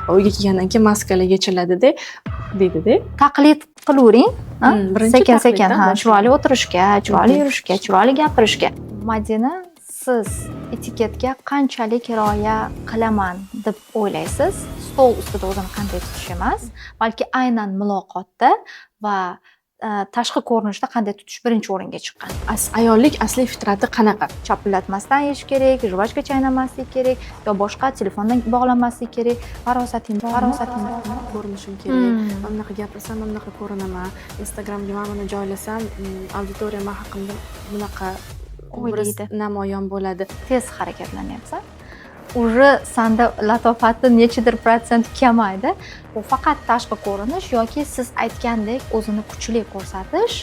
Uyga kelgandan keyin maskalar yechiladida deydida. Taqlid qilavering, a? Birinchi Sekin sekin taqliddan ha, boshlanadi. Chiroyli o'tirishga, chiroyli yurishga, chiroyli gapirishga. Madina, siz etiketga qanchalik rioya qilaman deb o'ylaysiz? Stol ustida o'zini qanday tutish emas, balki aynan muloqotda va tashqi ko'rinishda qanday tutish birinchi o'ringa chiqqan. Ayollik asli fitrati qanaqa? Chapillatmasdan yeyish kerak, жвачка chaynamaslik kerak yo boshqa telefondan bog'lanmaslik kerak. Farosating, farosating. Ko'rinishim kerak. Mana bunaqa gapirsam, mana bunaqa ko'rinaman. Instagramga mana buni joylasam, auditoriya man haqimda bunaqa obraz o'ylaydi. Namoyon bo'ladi. Tez harakatlanyapsan. Уже sanda latofati nechidir protsent kamaydi. Bu faqat tashqi ko'rinish yoki siz aytgandek o'zini kuchli ko'rsatish,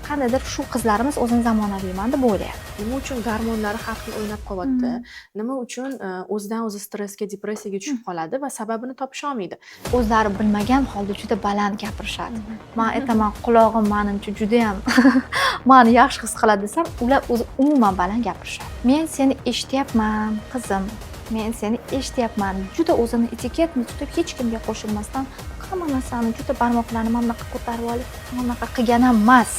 qandaydir shu qizlarimiz o'zini zamonaviyman deb o'ylayapti. Nima uchun gormonlari har xil o'ynab qolyapti? Nima uchun o'zidan o'zi stressga, depressiyaga tushib qoladi va sababini topisholmaydi? O'zlari bilmagan holda juda baland gapirishadi. Man aytaman, qulog'im manimcha judayam mani yaxshi his qiladi desam, ular o'zi umuman baland gapirishadi. Men seni eshityapman, qizim. Men seni eshityapman. Juda o'zini etiketni tutib, hech kimga qo'shilmasdan hamma narsani juda barmoqlarini mana bunaqa ko'tarib olib, mana bunaqa qilgan ham emas.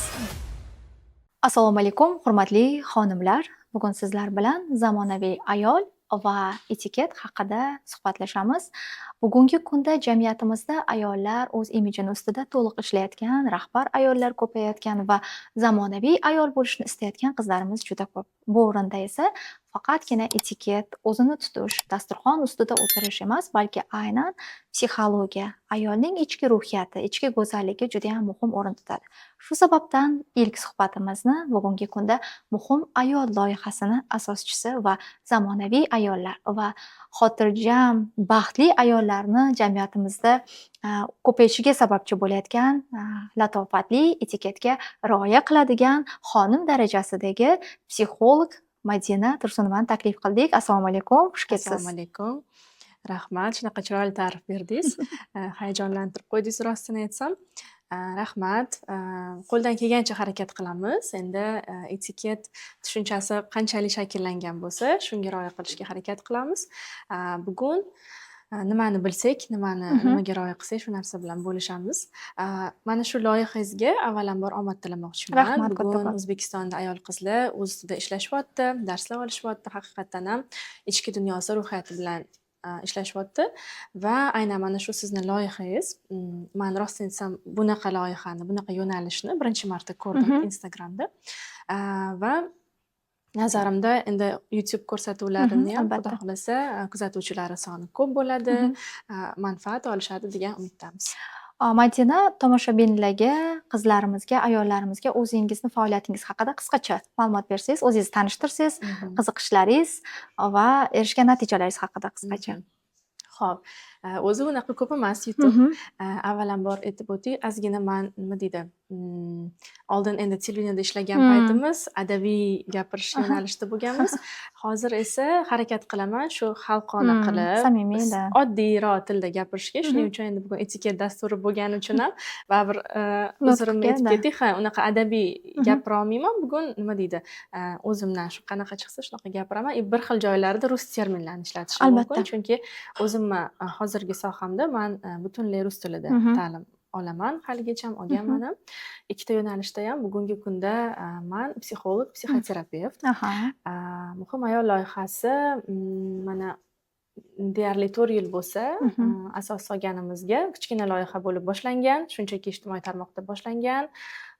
Assalomu alaykum, hurmatli xonimlar. Bugun sizlar bilan zamonaviy ayol va etiket haqida suhbatlashamiz. Bugungi kunda jamiyatimizda ayollar o'z imijini ustida to'liq ishlayotgan, rahbar ayollar ko'payayotgan va zamonaviy ayol bo'lishni istayotgan qizlarimiz juda ko'p. Bu o'rinda esa faqatgina etiket, o'zini tutish, dasturxon ustida o'tirish emas, balki aynan psixologiya, ayolning ichki ruhiyati, ichki go'zalligi judayam muhim o'rin tutadi. Shu sababdan ilk suhbatimizni bugungi kunda Muhim ayol loyihasini asoschisi va zamonaviy ayollar va xotirjam, baxtli ayollarni jamiyatimizda ko'payishiga sababchi bo'layotgan, latofatli, etiketga rioya qiladigan xonim darajasidagi psixolog Madina Tursunovani taklif qildik. Assalomu alaykum, xush kelibsiz. Assalomu alaykum. Rahmat, shunaqa chiroyli ta'rif berdingiz. Hayajonlantirib qo'ydingiz, rostini aytsam. Rahmat. Qo'ldan kelgancha harakat qilamiz. Endi etiket tushunchasi qanchalik shakllangan bo'lsa, shunga rioya qilishga harakat qilamiz. Bugun nimani bilsak, nimani nimaga rioya qilsak, shu narsa bilan bo'lishamiz. Mana shu loyihangizga avvalambor omad tilamoqchiman. Rahmat Bugun kattakon. O'zbekistonda ayol qizlar o'z ustida ishlashyapti, darslar olishyapti, haqiqatdan ham ichki dunyosi, ruhiyati bilan ishlashyapti va aynan mana shu sizni loyihangiz, man rostini aytsam, bunaqa loyihani, bunaqa yo'nalishni birinchi marta ko'rdim Instagramda. Va nazarimda endi YouTube ko'rsatuvlarini ham, Xudo xohlasa, kuzatuvchilari soni ko'p bo'ladi, manfaat olishadi degan umiddamiz. Madina, tomoshabinlarga, qizlarimizga, ayollarimizga o'zingizni faoliyatingiz haqida qisqacha ma'lumot bersangiz, o'zingizni tanishtirsangiz, qiziqishlaringiz va erishgan natijalaringiz haqida qisqacha. Xo'p, o'zi unaqa ko'p emas yutuq. Avvalambor aytib o'tay, ozgina man, nima deydi, oldin endi televideniyada ishlagan paytimiz adabiy gapirish yo'nalishida bo'lganmiz. Hozir esa harakat qilaman shu xalqona qilib, Samimiyda. oddiyroq tilda gapirishga. Shuning uchun endi bugun etiket dasturi bo'lgani uchun ham baribir uzrimni aytib Nutqga-da. ketay, ha, unaqa adabiy gapira olmayman. Bugun, nima deydi, o'zimdan shu qanaqa chiqsa, shunaqa gapiraman. И bir xil joylarida rus terminlarini ishlatishim mumkin. Chunki o'zimni hozirgi sohamda man butunlay rus tilida ta'lim olaman, haligacham olganman ham. Ikkita yo'nalishda ham bugungi kunda man psixolog, psixoterapevt. Muhim ayol loyihasi mana deyarli 4 yil bo'lsa asos solganimizga, kichkina loyiha bo'lib boshlangan, shunchaki ijtimoiy tarmoqda boshlangan.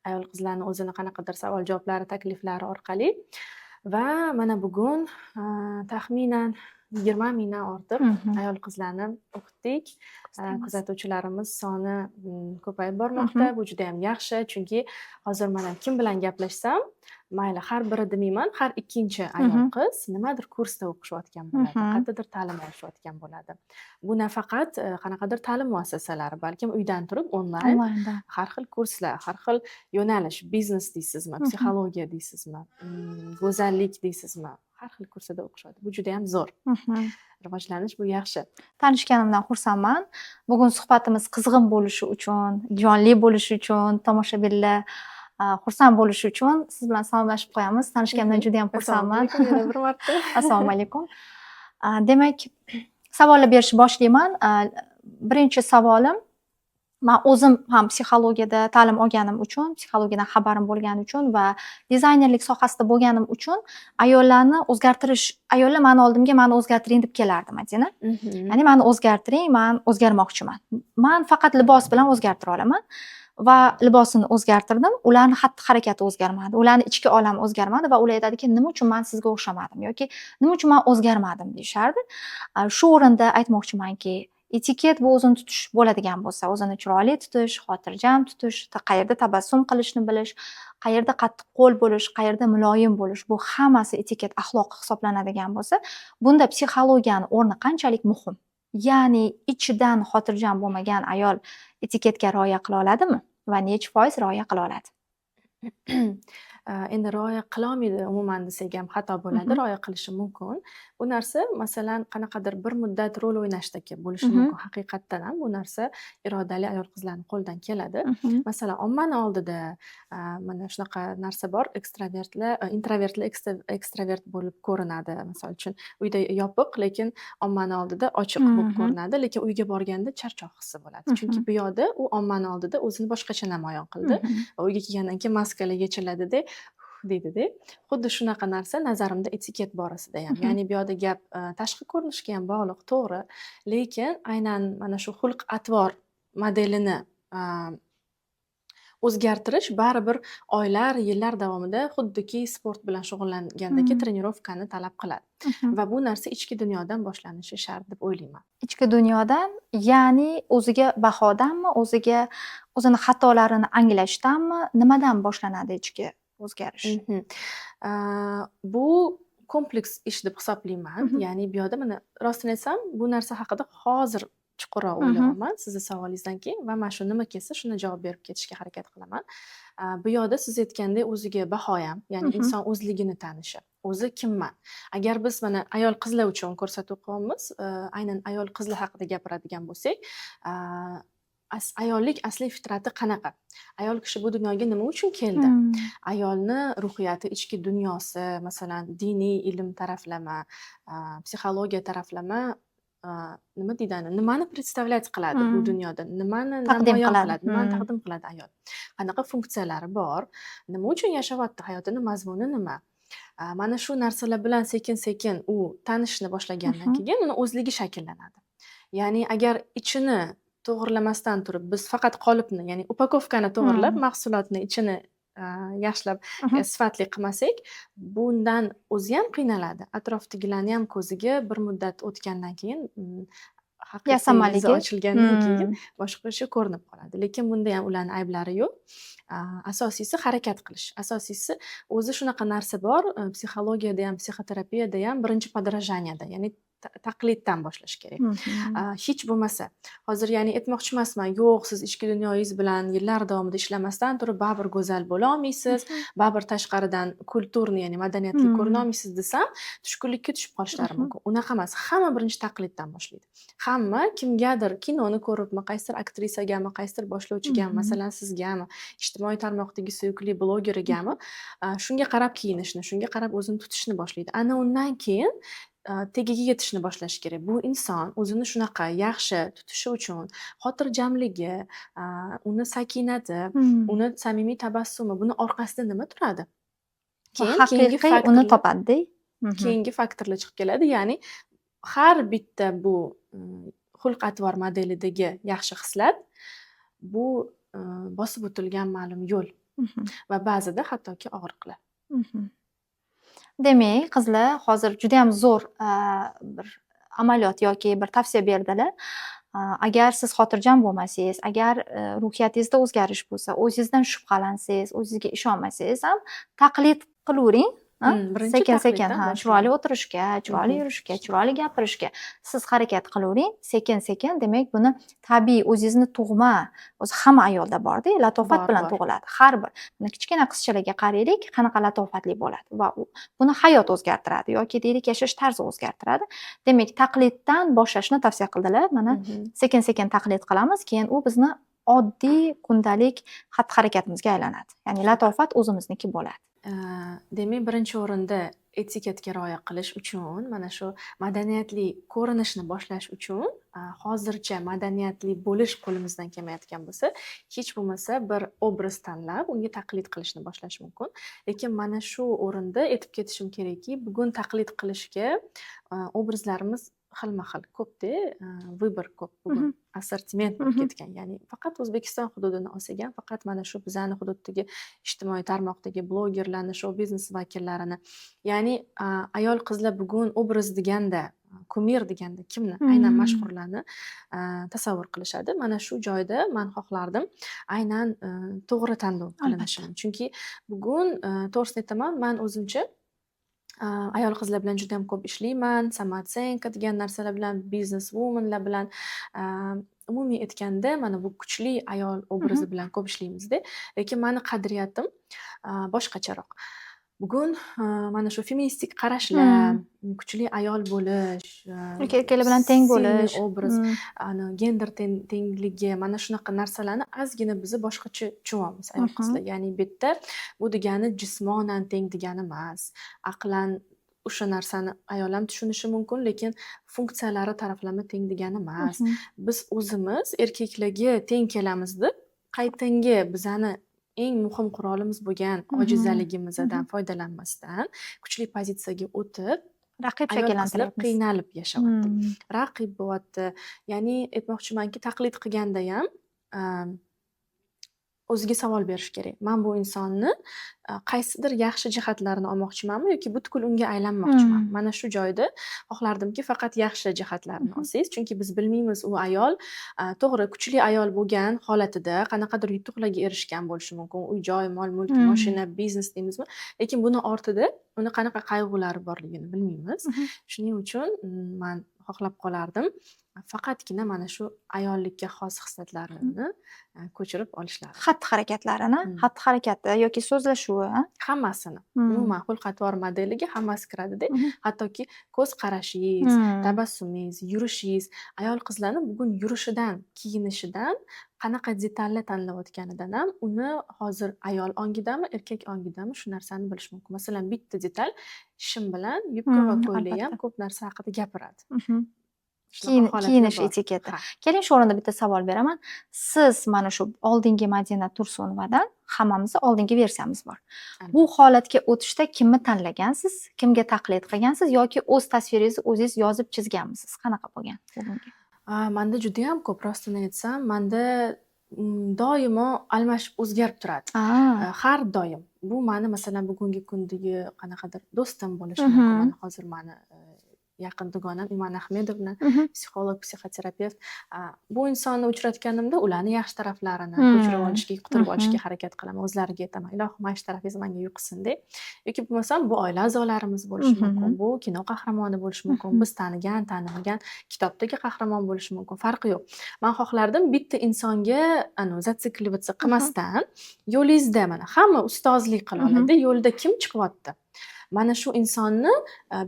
Ayol qizlarni o'zini qanaqadir savol javoblari, takliflari orqali va mana bugun taxminan 20 mingdan ortiq ayol qizlarni o'qitdik. Kuzatuvchilarimiz soni ko'payib bormoqda. Bu judayam yaxshi, chunki hozir mana kim bilan gaplashsam, mayli, har biri demayman, har ikkinchi ayol qiz nimadir kursda o'qishayotgan bo'ladi, qayerdadir ta'lim olishayotgan bo'ladi. Bu nafaqat qanaqadir ta'lim muassasalari, balkim uydan turib onlayn Onlaynda. har xil kurslar, har xil yo'nalish, biznes deysizmi, psixologiya deysizmi, go'zallik deysizmi, har xil kurslarda o'qishadi. Bu judayam zo'r. Rivojlanish bu yaxshi. Tanishganimdan xursandman. Bugun suhbatimiz qizg'in bo'lishi uchun, jonli bo'lishi uchun, tomoshabinlar xursand bo'lishi uchun siz bilan salomlashib qo'yamiz. Tanishganimdan judayam Assalomu xursandman. alaykum yana bir marta. Assalomu alaykum. Demak, Savollar berishni boshlayman. Birinchi savolim, man o'zim ham psixologiyada ta'lim olganim uchun, psixologiyadan xabarim bo'lgani uchun va dizaynerlik sohasida bo'lganim uchun ayollarni o'zgartirish, ayollar mani oldimga "Mani o'zgartiring" deb kelardi, Madina. Ya'ni "Mani o'zgartiring, man o'zgarmoqchiman". Man faqat libos bilan o'zgartira olaman va libosini o'zgartirdim, ularni xatti harakati o'zgarmadi, ularni ichki olami o'zgarmadi va ular aytadiki, "Nima uchun man sizga o'xshamadim?" yoki "Nima uchun man o'zgarmadim?" deyishardi. Shu o'rinda aytmoqchimanki, etiket bu o'zini tutish bo'ladigan bo'lsa, o'zini chiroyli tutish, xotirjam tutish, qayerda tabassum qilishni bilish, qayerda qattiqqo'l bo'lish, qayerda muloyim bo'lish, bu hammasi etiket, axloq hisoblanadigan bo'lsa, bunda psixologiyani o'rni qanchalik muhim? Ya'ni ichidan xotirjam bo'lmagan ayol etiketga rioya qila oladimi va nechi foiz rioya qila oladi? Endi rioya qilolmaydi umuman desak ham xato bo'ladi, rioya qilishi mumkin. Bu narsa, masalan, qanaqadir bir muddat rol o'ynashdagi bo'lishi mumkin. Haqiqatdan ham bu narsa irodali ayol qizlarni qo'lidan keladi. Masalan, ommani oldida mana shunaqa narsa bor, ekstravertlar, introvertlar ekstravert bo'lib ko'rinadi. Misol uchun, uyda yopiq, lekin ommani oldida ochiq bo'lib ko'rinadi, lekin uyga borganda charchoq hissi bo'ladi. Chunki bu yoqda u ommani oldida o'zini boshqacha namoyon qildi va uyga kelgandan keyin maskalar yechiladida, deydida. Xuddi shunaqa narsa nazarimda etiket borasida ham. Ya'ni bu yoqda gap tashqi ko'rinishga ham bog'liq, to'g'ri, lekin aynan mana shu xulq atvor modelini o'zgartirish baribir oylar, yillar davomida, xuddiki sport bilan shug'ullangandagi тренировка ni talab qiladi. Va bu narsa ichki dunyodan boshlanishi shart deb o'ylayman. Ichki dunyodan, ya'ni o'ziga bahodanmi, o'ziga, o'zini xatolarini anglashdanmi, nimadan boshlanadi ichki o'zgarish? Bu kompleks ish deb hisoblayman. Ya'ni bu yoqda mana rostini aytsam, bu narsa haqida hozir chuqurroq o'ylayapman sizni savolingizdan keyin va mana shu nima kelsa, shuni javob berib ketishga harakat qilaman. Bu yoqda siz aytgandek o'ziga baho ham, ya'ni inson o'zligini tanishi. O'zi kimman? Agar biz mana ayol qizlar uchun ko'rsatuv qilyapmiz, aynan ayol qizlar haqida gapiradigan bo'lsak, ayollik asli fitrati qanaqa? Ayol kishi bu dunyoga nima uchun keldi? Ayolni ruhiyati, ichki dunyosi, masalan, diniy ilm taraflama, psixologiya taraflama, nima deydi, nimani представлять qiladi bu dunyoda, nimani Taqdim namoyon qiladi. qiladi, nimani taqdim qiladi ayol? Qanaqa funksiyalari bor? Nima uchun yashayapti? Hayotini mazmuni nima? Mana shu narsalar bilan sekin-sekin u tanishishni boshlagandan keyin uni o'zligi shakllanadi. Ya'ni agar ichini to'g'irlamasdan turib, biz faqat qolipni, ya'ni упаковка ni to'g'irlab, mahsulotni ichini yaxshilab, sifatli qilmasak, bundan o'zi ham qiynaladi. Atrofdagilarni ham ko'ziga bir muddat o'tgandan keyin, haqiqiy yuzi Yasamaligi. ochilgandan keyin boshqacha ko'rinib qoladi. Lekin bunda ham ularni ayblari yo'q. Asosiysi harakat qilish. Asosiysi o'zi shunaqa narsa bor, psixologiyada ham, psixoterapiyada ham birinchi подражание da, ya'ni taqliddan boshlash kerak. Hech bo'lmasa, hozir ya'ni aytmoqchi emasman, yo'q, siz ichki dunyoyingiz bilan yillar davomida ishlamasdan turib baribir go'zal bo'la olmaysiz, baribir tashqaridan культурный, ya'ni madaniyatli ko'rina olmaysiz desam, tushkunlikka tushib qolishlari mumkin. Unaqa emas. Hamma birinchi taqliddan boshlaydi. Hamma kimgadir kinoni ko'ribmi, qaysidir aktrisagami, qaysidir boshlovchigami, masalan, sizgami, ijtimoiy tarmoqdagi suyukli blogerigami, shunga qarab kiyinishni, shunga qarab o'zini tutishni boshlaydi. Ana undan keyin tagiga yetishni boshlash kerak. Bu inson o'zini shunaqa yaxshi tutishi uchun xotirjamligi, uni sakinati, uni samimiy tabassumi, buni orqasida nima turadi? Va Keyin keyingi haqiqiy uni faktorlar topadida. Keyingi faktorlar chiqib keladi. Ya'ni har bitta bu xulq atvor modelidagi yaxshi xislat bu bosib o'tilgan ma'lum yo'l va ba'zida hattoki og'riqlar. Demak, qizlar hozir judayam zo'r bir amaliyot yoki bir tavsiya berdilar. Agar siz xotirjam bo'lmasangiz, agar ruhiyatingizda o'zgarish bo'lsa, o'zingizdan shubhalansangiz, o'zingizga ishonmasangiz ham taqlid qilavering. A? Birinchi Sekin-sekin, taqliddan ha, boshlang. Chiroyli o'tirishga, chiroyli yurishga, chiroyli gapirishga siz harakat qilavering. Sekin-sekin, demak, buni tabiiy o'zingizni tug'ma, o'zi hamma ayolda borda, latofat Bor, bilan bor. tug'iladi. Har bir mana kichkina qizchalarga qaraylik, qanaqa latofatli bo'ladi va buni hayot o'zgartiradi yoki deylik, yashash tarzi o'zgartiradi. Demak, taqliddan boshlashni tavsiya qildilar. Mana sekin-sekin taqlid qilamiz, keyin u bizni oddiy kundalik xatti-harakatimizga aylanadi. Ya'ni latofat o'zimizniki bo'ladi. Demak, birinchi o'rinda Etiketga rioya qilish uchun, mana shu madaniyatli ko'rinishni boshlash uchun, hozircha madaniyatli bo'lish qo'limizdan kelmayotgan bo'lsa, hech bo'lmasa bir obraz tanlab, unga taqlid qilishni boshlash mumkin. Lekin mana shu o'rinda aytib ketishim kerakki, bugun taqlid qilishga obrazlarimiz xilma-xil ko'pda, выбор ko'p bugun. Assortiment bo'lib ketgan. Ya'ni faqat O'zbekiston hududini olsak ham, faqat mana shu bizani hududdagi ijtimoiy tarmoqdagi blogerlarni, shou biznes vakillarini, ya'ni ayol qizlar bugun obraz deganda, кумир deganda kimni? Aynan mashhurlarni tasavvur qilishadi. Mana shu joyda man xohlardim aynan to'g'ri tanlov qilinishini. Chunki bugun, to'g'risini aytaman, man o'zimcha ayol qizlar bilan judayam ko'p ishlayman, самооценка degan narsalar bilan, business womanlar bilan, umumiy aytganda, mana bu kuchli ayol obrazi bilan ko'p ishlaymizda. Lekin mani qadriyatim boshqacharoq. Bugun mana shu feministik qarashlar, kuchli ayol bo'lish, Yoki erkaklar bilan teng сильный bo'lish. obraz, ani gender tengligi, mana shunaqa narsalarni ozgina biza boshqacha tushunyapmiz ayol qizlar. Ya'ni bu yerda bu degani jismonan teng degani emas. Aqlan o'sha narsani ayol ham tushunishi mumkin, lekin funksiyalari taraflama teng degani emas. Biz o'zimiz erkaklarga teng kelamiz deb, qaytanga bizani eng muhim qurolimiz bo'lgan ojizaligimizdan foydalanmasdan kuchli pozitsiyaga o'tib, Raqib ayol qizlar shakllantiryapmiz. qiynalib yashayapti. Raqib bo'lyapti. Ya'ni aytmoqchimanki, taqlid qilgandayam o'ziga savol berish kerak. Man bu insonni qaysidir yaxshi jihatlarini olmoqchimanmi yoki butkul unga aylanmoqchimanmi? Mana shu joyda xohlardimki, faqat yaxshi jihatlarini olsangiz, chunki biz bilmaymiz, u ayol to'g'ri kuchli ayol bo'lgan holatida qanaqadir yutuqlarga erishgan bo'lishi mumkin. Uy joy, mol mulk, moshina, biznes deymizmi? Lekin buni ortida uni qanaqa qayg'ulari borligini bilmaymiz. Shuning uchun man xohlab qolardim, faqatgina mana shu ayollikka xos xislatlarini ko'chirib olishlari. Xatti harakatlarini, xatti harakati yoki so'zlashuvi, a? Hammasini. Umuman xulq-atvor modeliga hammasi kiradida. Hattoki ko'z qarashingiz, tabassumingiz, yurishingiz, ayol qizlarni bugun yurishidan, kiyinishidan, qanaqa detallar tanlayotganidan ham uni hozir ayol ongidami, erkak ongidami, shu narsani bilish mumkin. Masalan, bitta detal, shim bilan yubka va ko'ylak ham ko'p narsa haqida gapiradi. Shunaqa holatlar Kiyinish bor. etiketi. Ha. Keling, shu o'rinda bitta savol beraman. Siz mana shu oldingi Madina Tursunovadan, hammamizni oldingi versiyamiz bor. Bu holatga o'tishda kimni tanlagansiz, kimga taqlid qilgansiz yoki o'z tasviringizni o'zingiz yozib chizganmisiz? Qanaqa bo'lgan bugungi? Manda judayam ko'p, rostini aytsam, manda doimo almashib, o'zgarib turadi. Har doim. Bu mani, masalan, bugungi kundagi qanaqadir do'stim bo'lishi mumkin. Mana hozir mani yaqin dugonam Iman Ahmedovna, psixolog, psixoterapevt. Bu insonni uchratganimda ularni yaxshi taraflarini ko'chirib olishga, yuqtirib olishga harakat qilaman. O'zlariga aytaman, ilohim, mana shu tarafingiz menga yuqsin deb. Yoki bo'lmasam bu oila a'zolarimiz bo'lishi mumkin, bu kino qahramoni bo'lishi mumkin, biz tanigan, tanimagan kitobdagi qahramon bo'lishi mumkin. Farqi yo'q. Man xohlardim bitta insonga зацикливаться qilmasdan, yo'lingizda mana hamma ustozlik qila oladi, yo'lda kim chiqyapti? Mana shu insonni,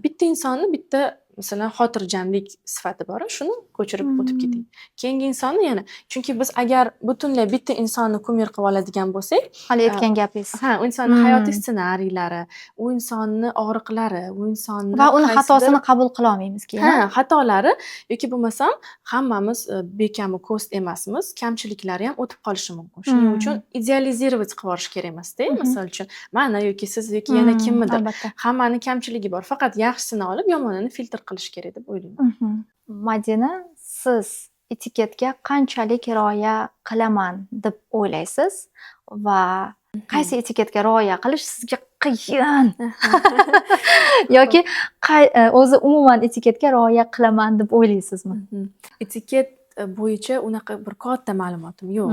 bitta insonni bitta, masalan, xotirjamlik sifati bor, shuni ko'chirib o'tib keting. Keyingi insonni yana, chunki biz agar butunlay bitta insonni кумир qilib oladigan bo'lsak, Hali aytgan gapingiz. Ha, u insonni hayotiy ssenariylari, u insonni og'riqlari, u insonni Va uni qaysidir xatosini qabul qila olmaymiz keyin. Ha, xatolari yoki bo'lmasam hammamiz bekamu ko'st emasmiz, kamchiliklari ham o'tib qolishi mumkin. Shuning uchun идеализировать qilib yuborish kerak emasda. Misol uchun, mani yoki siz yoki yana kimnidir. Hammani kamchiligi bor. Faqat yaxshisini olib, yomonini filtr qilish kerak deb o'ylayman. Madina, siz etiketga qanchalik rioya qilaman deb o'ylaysiz va qaysi etiketga rioya qilish sizga qiyin yoki o'zi umuman etiketga rioya qilaman deb o'ylaysizmi? Etiket bo'yicha unaqa bir katta ma'lumotim yo'q.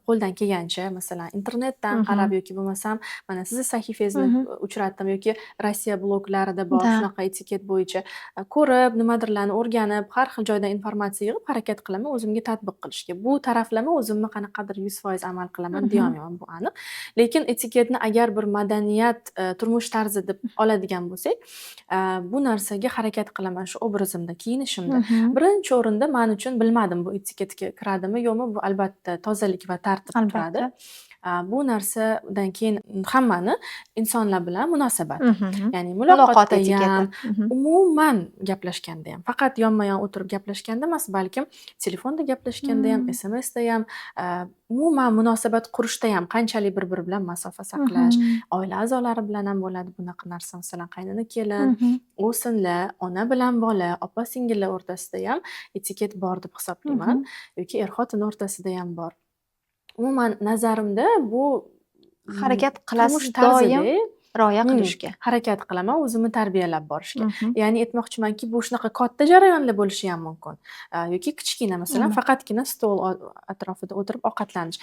Qo'ldan kelgancha, masalan, internetdan qarab yoki bo'lmasam mana sizni sahifangizni uchratdim yoki Rossiya bloglarida bor shunaqa etiket bo'yicha ko'rib, nimadirlarni o'rganib, har xil joydan informatsiya yig'ib harakat qilaman o'zimga tatbiq qilishga. Bu taraflama o'zimni qanaqadir 100% amal qilaman deyolmayman, bu aniq. Lekin etiketni agar bir madaniyat, turmush tarzi deb oladigan bo'lsak, bu narsaga harakat qilaman shu obrazimda, kiyinishimda. Birinchi o'rinda man uchun, bilmadim, bu etiketga kiradimi, yo'qmi, bu albatta tozalik va tartib turadi. Bu narsadan keyin hammani insonlar bilan munosabat, ya'ni Muloqot muloqotda etiketi. ham, umuman gaplashganda ham, faqat yonma yon o'tirib gaplashganda emas, balkim telefonda gaplashganda ham, SMSda ham, umuman munosabat qurishda ham qanchalik bir biri bilan masofa saqlash, oila a'zolari bilan ham bo'ladi bunaqa narsa, masalan, qaynona kelin, o'g'sinlar, ona bilan bola, opa singillar o'rtasida ham etiket bor deb hisoblayman yoki er xotin o'rtasida ham bor. Umuman, nazarimda, bu Harakat turmush qilasiz doim tarzida rioya qilishga. Harakat qilaman o'zimni tarbiyalab borishga. Ya'ni aytmoqchimanki, bu shunaqa katta jarayonlar bo'lishi ham mumkin yoki kichkina, masalan, faqatgina stol atrofida o'tirib ovqatlanish.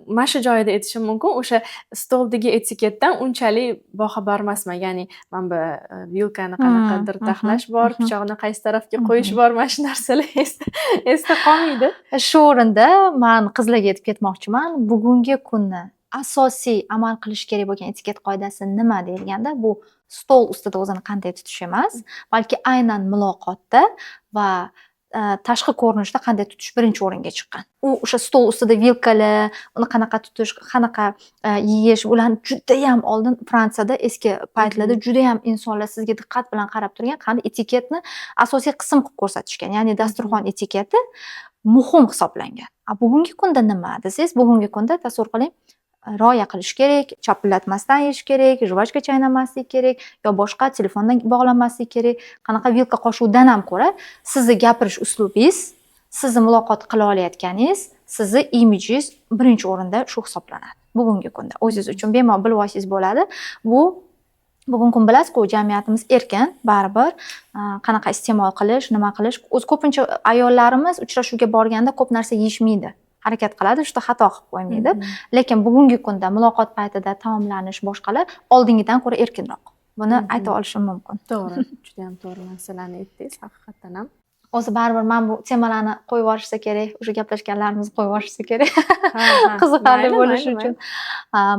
Mana shu joyida aytishim mumkin, o'sha stoldagi etiketdan unchalik boxabar emasman. Ya'ni mana bu vilkani qanaqadir taxlash bor, pichoqni qaysi tarafga qo'yish bor, mana shu narsalar esda qolmaydi. Shu o'rinda man qizlarga aytib ketmoqchiman. Bugungi kunni asosiy amal qilish kerak bo'lgan etiket qoidasi nima deyilganda, bu stol ustida o'zini qanday tutish emas, balki aynan muloqotda va tashqi ko'rinishda qanday tutish birinchi o'ringa chiqqan. U o'sha stol ustida vilkalar, uni qanaqa tutish, qanaqa yeyish, ularni judayam oldin Fransiyada eski paytlarda judayam insonlar sizga diqqat bilan qarab turgan, qanday etiketni asosiy qism qilib ko'rsatishgan. Ya'ni dasturxon etiketi muhim hisoblangan. A bugungi kunda nima desangiz, bugungi kunda tasavvur qiling, rioya qilish kerak, chapillatmasdan yeyish kerak, жвачка chaynamaslik kerak yo boshqa telefondan bog'lanmaslik kerak. Qanaqa vilka qoshiqdan ham ko'ra sizni gapirish uslubingiz, sizni muloqot qila olayotganingiz, sizni imijingiz birinchi o'rinda shu hisoblanadi. Bugungi kunda o'zingiz uchun bemalol bilib olsangiz bo'ladi. Bu bugungi kun, bilasizku, jamiyatimiz erkin baribir, qanaqa iste'mol qilish, nima qilish. O'zi ko'pincha ayollarimiz uchrashuvga borganda ko'p narsa yeyishmaydi, harakat qiladi juda xato qilib qo'ymay deb. Lekin bugungi kunda muloqot paytida taomlanish, boshqalar oldingidan ko'ra erkinroq, buni ayta olishim mumkin. To'g'ri, judayam to'g'ri narsalarni aytdingiz haqiqatdan ham. O'zi baribir mana bu temalarni qo'yib yuborishsa kerak, o'sha gaplashganlarimizni qo'yib yuborishsa kerak qiziqarli bo'lishi uchun.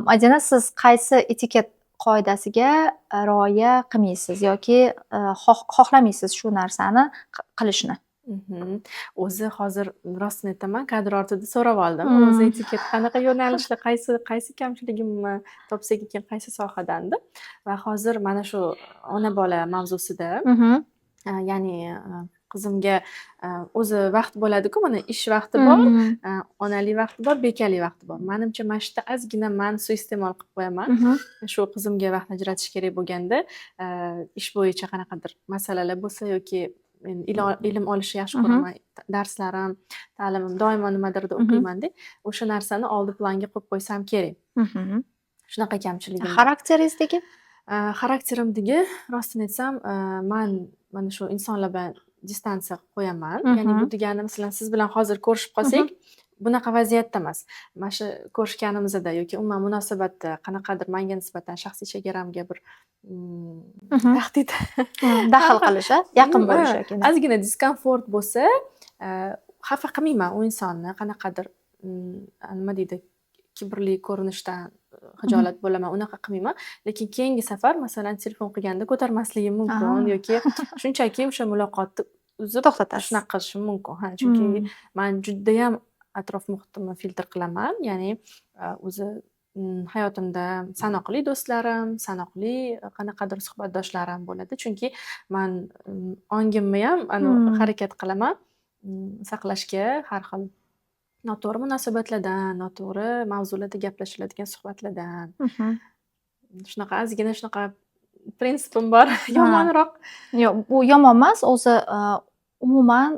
Madina, siz qaysi etiket qoidasiga rioya qilmaysiz yoki xohlamaysiz shu narsani qilishni? O'zi hozir rostini aytaman, kadr ortida so'rab oldim. O'zi etiket qanaqa yo'nalishda, qaysi qaysi kamchiligimni topsak ekan, qaysi sohadan deb. Va hozir mana shu ona bola mavzusida, ya'ni qizimga o'zi vaqt bo'ladiku, mana ish vaqti bor, onalik vaqti bor, bekalik vaqti bor. Manimcha, mana shu yerda ozgina man suiiste'mol qilib qo'yaman. Shu qizimga vaqt ajratish kerak bo'lganda, ish bo'yicha qanaqadir masalalar bo'lsa yoki men ilm olishni yaxshi ko'raman. Darslarim, ta'limim, doimo nimadirda o'qiymanda, o'sha narsani oldi planga qo'yib qo'ysam kerak. Shunaqa kamchiligim bor. Xarakteringizdagi? Xarakterimdagi, rostini aytsam, man mana shu insonlar bilan distansiya qilib qo'yaman. Ya'ni bu degani, masalan, siz bilan hozir ko'rishib qolsak, bunaqa vaziyatda emas. Mana shu ko'rishganimizda yoki umuman munosabatda qanaqadir manga nisbatan shaxsiy chegaramga bir tahdid Daxl qilish, a? Yaqin bo'lish yoki ozgina diskomfort bo'lsa, xafa qilmayman u insonni, qanaqadir nima deydi, kibrli ko'rinishdan xijolat bo'laman, unaqa qilmayman. Lekin keyingi safar, masalan, telefon qilganda ko'tarmasligim mumkin yoki shunchaki o'sha muloqotni uzib To'xtatasiz. shunaqa qilishim mumkin. Ha, chunki man judayam atrof muhitimni filtr qilaman. Ya'ni o'zi hayotimda sanoqli do'stlarim, sanoqli qanaqadir suhbatdoshlarim bo'ladi. Chunki man ongimni ham harakat qilaman saqlashga har xil noto'g'ri munosabatlardan, noto'g'ri mavzularda gaplashiladigan suhbatlardan. Shunaqa ozgina shunaqa prinsipim bor, yomonroq. Yo'q, bu yomon emas. O'zi umuman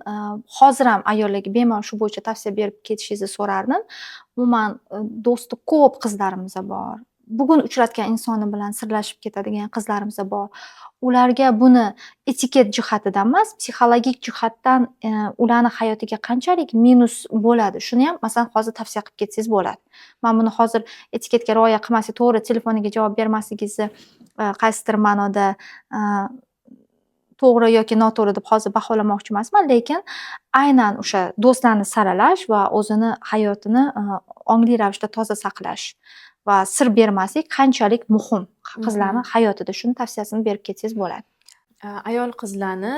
hozir ham ayollarga bemalol shu bo'yicha tavsiya berib ketishingizni so'rardim. Umuman do'sti ko'p qizlarimiz bor. Bugun uchratgan insoni bilan sirlashib ketadigan qizlarimiz bor. Ularga buni etiket jihatidan emas, psixologik jihatdan ularni hayotiga qanchalik minus bo'ladi, shuni ham, masalan, hozir tavsiya qilib ketsangiz bo'ladi. Man buni hozir etiketga rioya qilmaslik, to'g'ri, telefoniga javob bermasligingizni qaysidir ma'noda to'g'ri yoki noto'g'ri deb hozir baholamoqchi emasman, lekin aynan o'sha do'stlarni saralash va o'zini hayotini ongli ravishda toza saqlash va sir bermaslik qanchalik muhim qizlarni hayotida, shuni tavsiyasini berib ketsangiz bo'ladi. Ayol qizlarni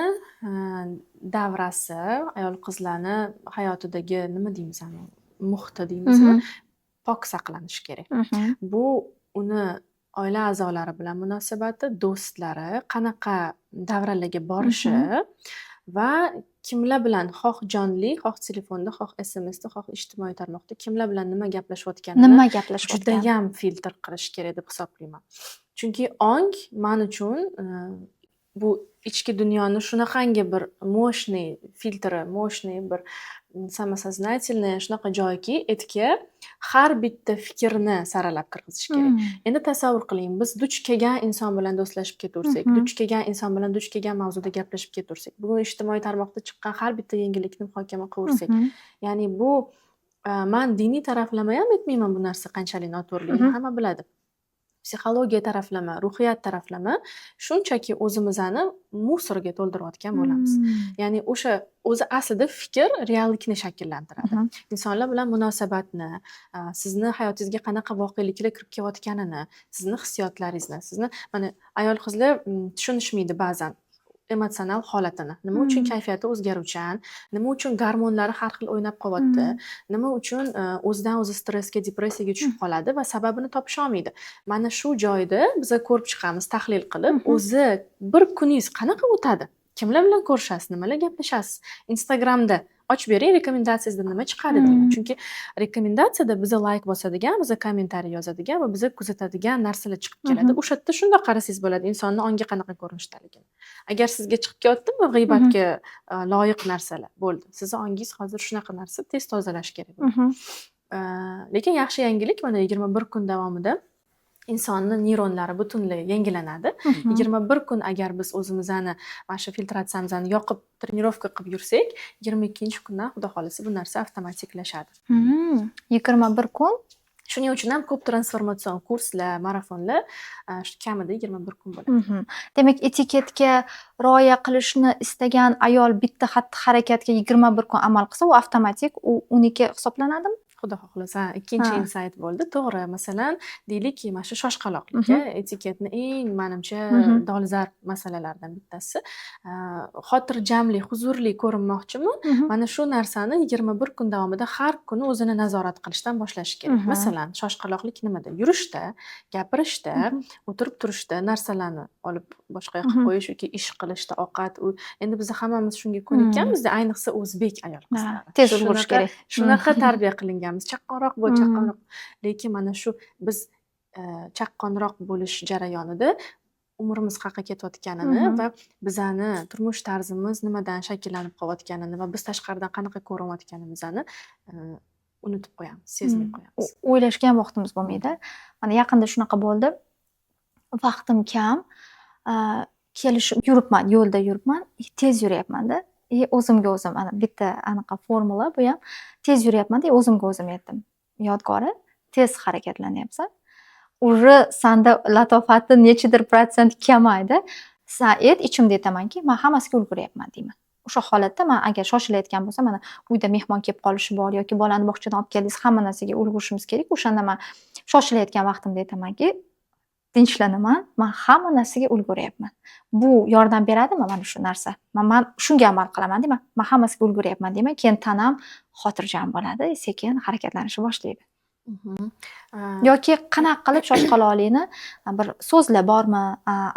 davrasi, ayol qizlarni hayotidagi, nima deymiz, muhiti deymizmi? pok saqlanishi kerak. Bu uni oila a'zolari bilan munosabati, do'stlari, qanaqa davralarga borishi va kimlar bilan, xoh jonli, xoh telefonda, xoh SMSda, xoh ijtimoiy tarmoqda kimlar bilan nima gaplashayotganini Nima gaplashayotgan. judayam filtr qilish kerak deb hisoblayman. Chunki ong man uchun bu ichki dunyoni shunaqangi bir мощный filtri, мощный bir самосознательный shunaqa joyki, aytga har bitta fikrni saralab kirg'izish kerak. Endi tasavvur qiling, biz duch kelgan inson bilan do'stlashib ketaversak, duch kelgan inson bilan duch kelgan mavzuda gaplashib ketaversak, bugun ijtimoiy tarmoqda chiqqan har bitta yangilikni muhokama qilaversak, ya'ni bu man diniy taraflama ham aytmayman, bu narsa qanchalik noto'g'riligini hamma biladi. Psixologiya taraflama, ruhiyat taraflama shunchaki o'zimizni мусор ga to'ldirayotgan bo'lamiz. Ya'ni o'sha o'zi aslida fikr reallikni shakllantiradi. Insonlar bilan munosabatni, sizni hayotingizga qanaqa voqeliklar kirib kelayotganini, sizni hissiyotlaringizni, sizni, mana, ayol qizlar tushunishmaydi ba'zan emotsional holatini. Nima uchun kayfiyati o'zgaruvchan, nima uchun gormonlari har xil o'ynab qolyapti, nima uchun o'zidan o'zi stressga, depressiyaga tushib qoladi va sababini topisholmaydi. Mana shu joyda biza ko'rib chiqamiz, tahlil qilib, o'zi bir kuningiz qanaqa o'tadi? Kimlar bilan ko'rishasiz, nimalar gaplashasiz? Instagramda ochib bering, rekomendatsiyangizda nima chiqadi deyman. Chunki rekomendatsiyada biza layk bosadigan, biza kommentariy yozadigan va biza kuzatadigan narsalar chiqib keladi. O'sha yerda shundoq qarasangiz bo'ladi, insonni ongi qanaqa ko'rinishdaligini. Agar sizga chiqib kelyaptimi g'iybatga loyiq narsalar, bo'ldi. Sizni ongingiz hozir shunaqa narsa, tez tozalash kerak bo'ladi. Lekin yaxshi yangilik, mana, 21 kun davomida insonni neyronlari butunlay yangilanadi. 21 kun agar biz o'zimizni mana shu filtratsiyamizni yoqib, trenirovka qilib yursak, 22-kundan, xudo xohlasa, bu narsa avtomatiklashadi. 21 kun. Shuning uchun ham ko'p transformatsion kurslar, marafonlar shu kamida 21 kun bo'ladi. Demak, etiketga rioya qilishni istagan ayol bitta xatti harakatga 21 kun amal qilsa, u avtomatik u uniki hisoblanadimi? Xudo xohlasa, ikkinchi insayt bo'ldi. To'g'ri, masalan, deylikki, mana shu shoshqaloqlik, etiketni eng, manimcha, dolzarb masalalardan bittasi. Xotirjamlik, huzurli ko'rinmoqchimi? Mana shu narsani 21 kun davomida har kuni o'zini nazorat qilishdan boshlashi kerak. Masalan, shoshqaloqlik nimada? Yurishda, gapirishda, o'tirib turishda, narsalarni olib boshqa yoqqa qo'yish yoki ish qilishda, ovqat, u endi biz hammamiz shunga ko'nikkanmiz-da, ayniqsa o'zbek ayol qizlari. Tez ulgurish kerak. Shunaqa tarbiya qilinganmiz. Chaqqonroq bo'l, chaqqonroq. Lekin mana shu biz chaqqonroq bo'lish jarayonida umrimiz qayerqa ketayotganini va bizani turmush tarzimiz nimadan shakllanib qolayotganini va biz tashqaridan qanaqa ko'rinayotganimizni unutib qo'yamiz, sezmay qo'yamiz. O'ylashga ham vaqtimiz bo'lmaydi. Mana, yaqinda shunaqa bo'ldi. Vaqtim kam. Kelishib yuribman, yo'lda yuribman, tez yuryapman-da. И o'zimga o'zim, ana, bitta anaqa formula bu ham, tez yuryapman-da, o'zimga o'zim aytdim: "Yodgori, tez harakatlanyapsan. Уже sanda latofati nechidir protsent kamaydi. San ayt, ichimda aytamanki, man hammasiga ulguryapman", deyman. O'sha holatda man agar shoshilayotgan bo'lsam, mana, uyda mehmon kelib qolishi bor yoki bolani bog'chadan olib keldingiz, hamma narsaga ulgurishimiz kerak. O'shanda man shoshilayotgan vaqtimda aytamanki, tinchlanaman, man hamma narsaga ulguryapman. Bu yordam beradimi mana shu narsa? Man shunga amal qilaman deyman. Man hammasiga ulguryapman deyman. Keyin tanam xotirjam bo'ladi, sekin harakatlanishni boshlaydi. Yoki qanaqa qilib shoshqaloqlikni, bir so'zlar bormi,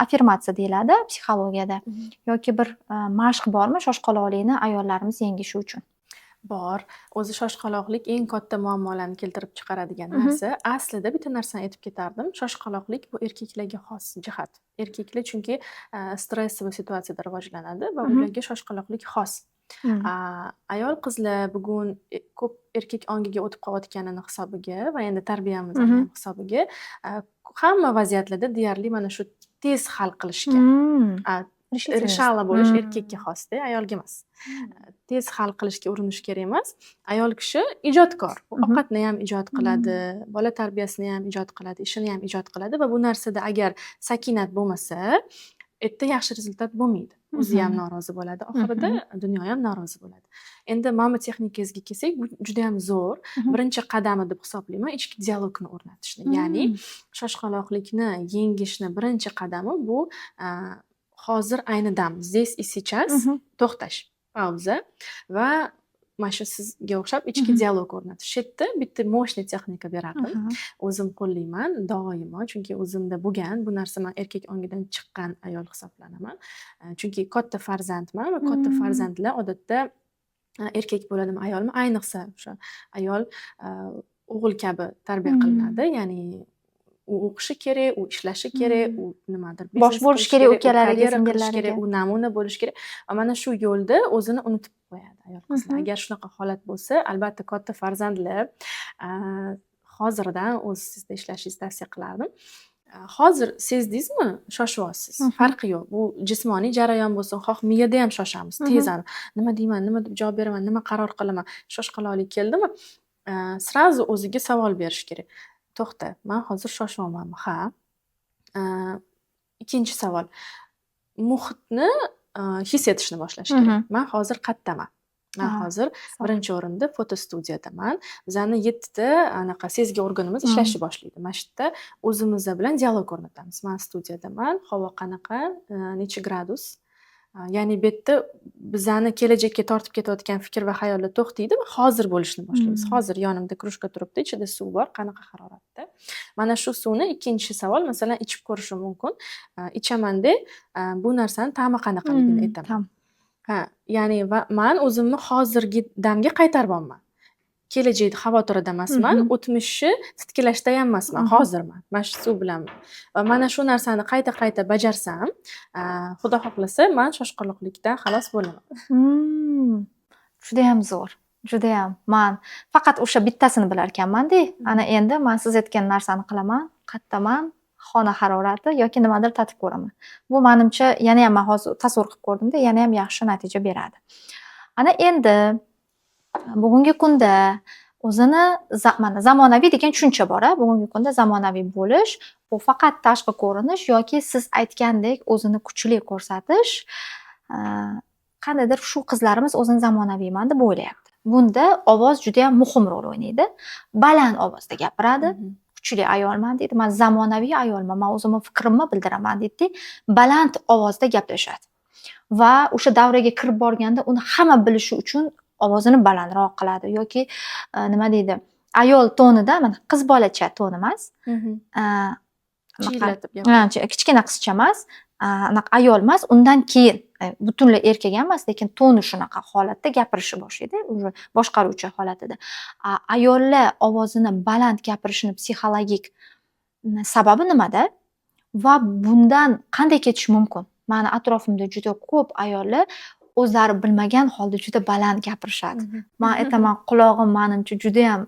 affirmatsiya deyiladi psixologiyada, yoki bir mashq bormi shoshqaloqlikni ayollarimiz yengishi uchun? Bor. O'zi shoshqaloqlik eng katta muammolarni keltirib chiqaradigan narsa. Aslida bitta narsani aytib ketardim. Shoshqaloqlik bu erkaklarga xos jihat. Erkaklar chunki stressовый situatsiyada rivojlanadi va ularga shoshqaloqlik xos. Ayol qizlar bugun ko'p erkak ongiga o'tib qolayotganini hisobiga va endi tarbiyamizni ham hisobiga hamma vaziyatlarda deyarli mana shu tez hal qilishga, Решительность. Решала bo'lish erkakka xos-da, ayolga emas. Tez hal qilishga urinish kerak emas. Ayol kishi ijodkor. U ovqatni ham ijod qiladi, bola tarbiyasini ham ijod qiladi, ishini ham ijod qiladi va bu narsada agar sakinat bo'lmasa, erta yaxshi rezultat bo'lmaydi. O'zi ham norozi bo'ladi oxirida, dunyo ham norozi bo'ladi. Endi mana bu texnikangizga kelsak, bu judayam zo'r. Birinchi qadami deb hisoblayman ichki dialogni o'rnatishni. Ya'ni shoshqaloqlikni yengishni birinchi qadami bu hozir, ayni dam, здесь и сейчас to'xtash, pauza va Mana shu sizga o'xshab ichki dialog o'rnatish. Shu yerda bitta мощный texnika berardim. O'zim qo'llayman doimo, chunki o'zimda bo'lgan bu narsa. Man erkak ongidan chiqqan ayol hisoblanaman. Chunki katta farzandman va katta farzandlar odatda, erkak bo'ladimi, ayolmi, ayniqsa o'sha ayol o'g'il kabi tarbiya qilinadi. Ya'ni u o'qishi kerak, u ishlashi kerak, u nimadir Bosh biznes bo'lishi qilishi kerak kerak, u ukalariga, karyera qilishi kerak, singillariga. u namuna bo'lishi kerak va mana shu yo'lda o'zini unutib qo'yadi ayol qizlar. Agar shunaqa holat bo'lsa, albatta katta farzandlar hozirdan o'z ustida ishlashingizni tavsiya qilardim. Hozir sezdingizmi, shoshyapsiz, farqi yo'q. Bu jismoniy jarayon bo'lsin, xoh miyada ham shoshamiz. Tez nima deyman, nima deb javob beraman, nima qaror qilaman, shoshqaloqlik keldimi, сразу o'ziga savol berish kerak. To'xta, man hozir shoshyapmanmi? Ha. Ikkinchi savol. Muhitni his etishni boshlash kerak. Man hozir qayerdaman? Man hozir birinchi o'rinda fotostudiyadaman. Bizani yettita anaqa sezgi organimiz ishlashni boshlaydi. Mana shu yerda o'zimiz bilan dialog o'rnatamiz. Man studiyadaman, havo qanaqa, necha gradus? Ya'ni bu yerda bizani kelajakka tortib ketayotgan fikr va xayollar to'xtaydi va hozir bo'lishni boshlaymiz. Hozir yonimda krujka turibdi, ichida suv bor, qanaqa haroratda? Mana shu suvni, ikkinchi savol, masalan, ichib ko'rishim mumkin. Ichamanda, bu narsani ta'mi qanaqaligini aytaman. Ta'm. Ha, ya'ni va man o'zimni hozirgi damga qaytaryapman. Kelajakni xavotirida emasman, o'tmishni titkilashda ham emasman, hozirman. Mana shu suv bilanman. Va mana shu narsani qayta-qayta bajarsam, Xudo xohlasa, man shoshqaloqlikdan xalos bo'laman. Judayam zo'r. Judayam. Man faqat o'sha bittasini bilarkanman-da. Ana endi man siz aytgan narsani qilaman, qayerdaman, xona harorati yoki nimadir tatib ko'raman. Bu, manimcha, yanayam, man hozir tasavvur qilib ko'rdimda, yanayam yaxshi natija beradi. Ana endi bugungi kunda o'zini mana zamonaviy degan tushuncha bor a. Bugungi kunda zamonaviy bo'lish bu faqat tashqi ko'rinish yoki siz aytgandek o'zini kuchli ko'rsatish. Qandaydir shu qizlarimiz o'zini zamonaviyman deb o'ylayapti. Bunda ovoz judayam muhim rol o'ynaydi. Baland ovozda gapiradi. Kuchli ayolman deydi, man zamonaviy ayolman, man o'zimni fikrimni bildiraman deydida, baland ovozda gaplashadi. Va o'sha davraga kirib borganda uni hamma bilishi uchun ovozini balandroq qiladi yoki nima deydi, ayol tonida, mana qiz bolacha ton emas, Chiyillatib kichkina qizcha emas, anaqa ayol emas, undan keyin butunlay erkak ham emas, lekin toni shunaqa holatda gapirishni boshlaydi, уже boshqaruvchi holatida. Ayollar ovozini baland gapirishini psixologik sababi nimada va bundan qanday ketish mumkin? Mani atrofimda juda ko'p ayollar o'zlari bilmagan holda juda baland gapirishadi. Man aytaman, qulog'im manimcha judayam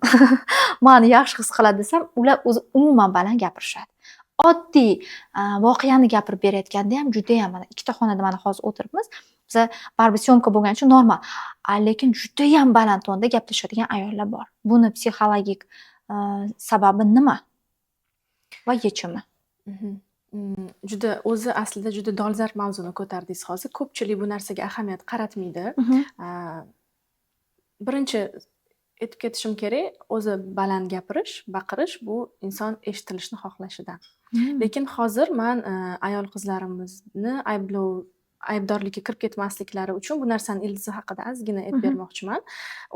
mani yaxshi his qiladi desam, ular o'zi umuman baland gapirishadi. Oddiy voqeani gapirib berayotganda ham judayam, mana ikkita xonada mana hozir o'tiribmiz. Biza baribir съёмка bo'lgani uchun normal. Lekin judayam baland tonda gaplashadigan ayollar bor. Buni psixologik sababi nima va yechimi? Juda o'zi aslida juda dolzarb mavzuni ko'tardingiz hozir. Ko'pchilik bu narsaga ahamiyat qaratmaydi. Birinchi aytib ketishim kerak, o'zi baland gapirish, baqirish bu inson eshitilishni xohlashidan. Lekin hozir man ayol qizlarimizni aybdorlikka kirib ketmasliklari uchun bu narsani ildizi haqida ozgina aytib bermoqchiman.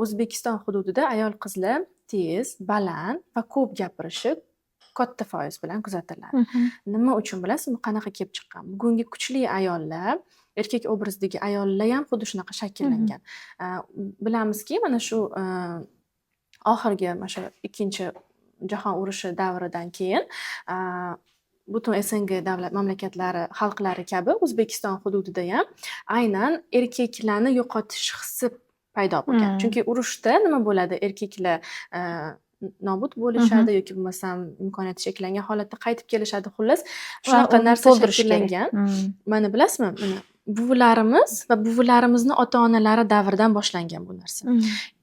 O'zbekiston hududida ayol qizlar tez, baland va ko'p gapirishi katta foiz bilan kuzatiladi. Nima uchun, bilasizmi, qanaqa kelib chiqqan? Bugungi kuchli ayollar, erkak obrazidagi ayollar ham xuddi shunaqa shakllangan. Bilamizki, mana shu oxirgi, mana shu ikkinchi jahon urushi davridan keyin butun СНГ davlat mamlakatlari xalqlari kabi O'zbekiston hududida ham aynan erkaklarni yo'qotish hissi paydo bo'lgan. Chunki urushda nima bo'ladi? Erkaklar nobud bo'lishadi yoki bo'lmasam imkoniyati cheklangan holatda qaytib kelishadi. Xullas, Va shunaqa uni narsa to'ldirish kerak. shakllangan. Mana bilasizmi, mana buvilarimiz va buvilarimizni ota-onalari davridan boshlangan bu narsa.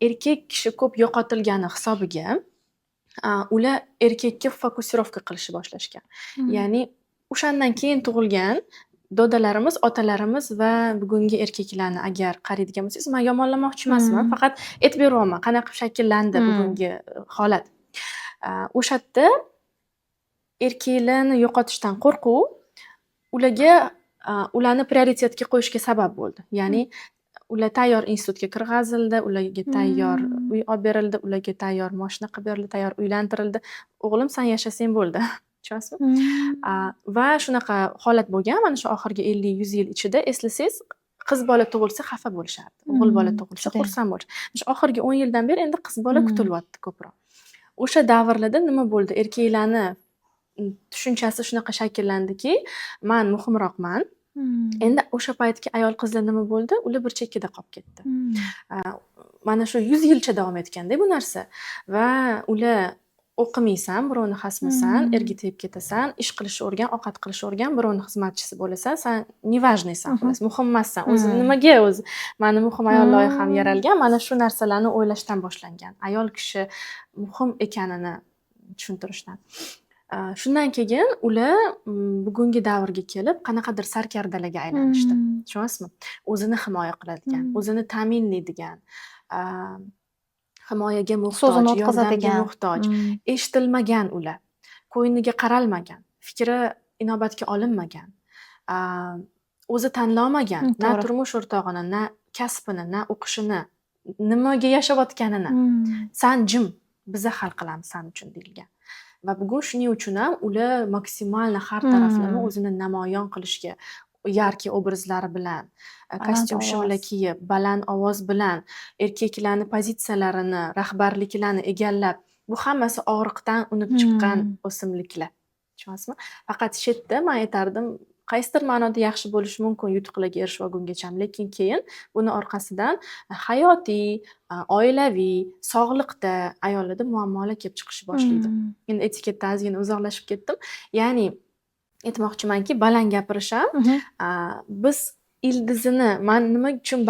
Erkak kishi ko'p yo'qotilgani hisobiga ular erkakka фокусировка qilishni boshlashgan. Ya'ni o'shandan keyin tug'ilgan dodalarimiz, otalarimiz va bugungi erkaklarni agar qaraydigan bo'lsangiz, man yomonlamoqchi emasman, faqat aytib beryapman, qanaqa qilib shakllandi bugungi holat. O'sha yerda erkaklarni yo'qotishdan qo'rquv ularga ularni prioritetga qo'yishga sabab bo'ldi. Ya'ni Ular tayyor institutga kirgazildi, ularga tayyor uy olib berildi, ularga tayyor moshina qilib berildi, tayyor uylantirildi. O'g'lim, san yashasang bo'ldi. Tushunasizmi? Va shunaqa holat bo'lgan mana shu oxirgi 50-100 yil ichida. Eslasangiz, qiz bola tug'ilsa, xafa bo'lishardi, o'g'il bola tug'ilsa, xursand bo'lish. Shu oxirgi 10 yildan beri endi qiz bola kutilyapti ko'proq. O'sha davrlarda nima bo'ldi? Erkaklarni tushunchasi shunaqa shakllandiki, man muhimroqman. Endi o'sha paytgi ayol qizlar nima bo'ldi? Ular bir chekkada qolib ketdi. Mana shu 100 yilcha davom etganda bu narsa. Va ular o'qimaysan, birovni xasmisan, erga tegib ketasan, ish qilishni o'rgan, ovqat qilishni o'rgan, birovni xizmatchisi bo'lasan, san неважный san, xullas, muhim emassan. O'zi nimaga o'zi mani muhim ayol loyiham yaralgan, mana shu narsalarni o'ylashdan boshlangan. Ayol kishi muhim ekanini tushuntirishdan. Shundan keyin ular bugungi davrga kelib qanaqadir sarkardalarga aylanishdi. Tushunyapsizmi? O'zini himoya qiladigan, o'zini ta'minlaydigan, himoyaga muhtoj, So'zini yordamga o'tkazadigan. muhtoj, eshitilmagan ular, ko'ngliga qaralmagan, fikri inobatga olinmagan, o'zi tanlolmagan na turmush o'rtog'ini, na kasbini, na o'qishini, nimaga yashayotganini. San jim, biza hal qilamiz san uchun, deyilgan. Va bugun shuning uchun ham ular максимально har taraflama o'zini namoyon qilishga, яркий obrazlari bilan, Baland kostyum shimlar ovoz. kiyib, baland ovoz bilan, erkaklarni pozitsiyalarini, rahbarliklarni egallab, bu hammasi og'riqdan unib chiqqan o'simliklar. Tushunyapsizmi? Faqat shu yerda man aytardim, qaysidir ma'noda yaxshi bo'lishi mumkin yutuqlarga erishib olgungacha, lekin keyin buni orqasidan hayotiy, oilaviy, sog'liqda ayollarda muammolar kelib chiqishni boshlaydi. Endi etiketdan ozgina uzoqlashib ketdim. Ya'ni aytmoqchimanki, baland gapirish ham biz ildizini, man nima uchun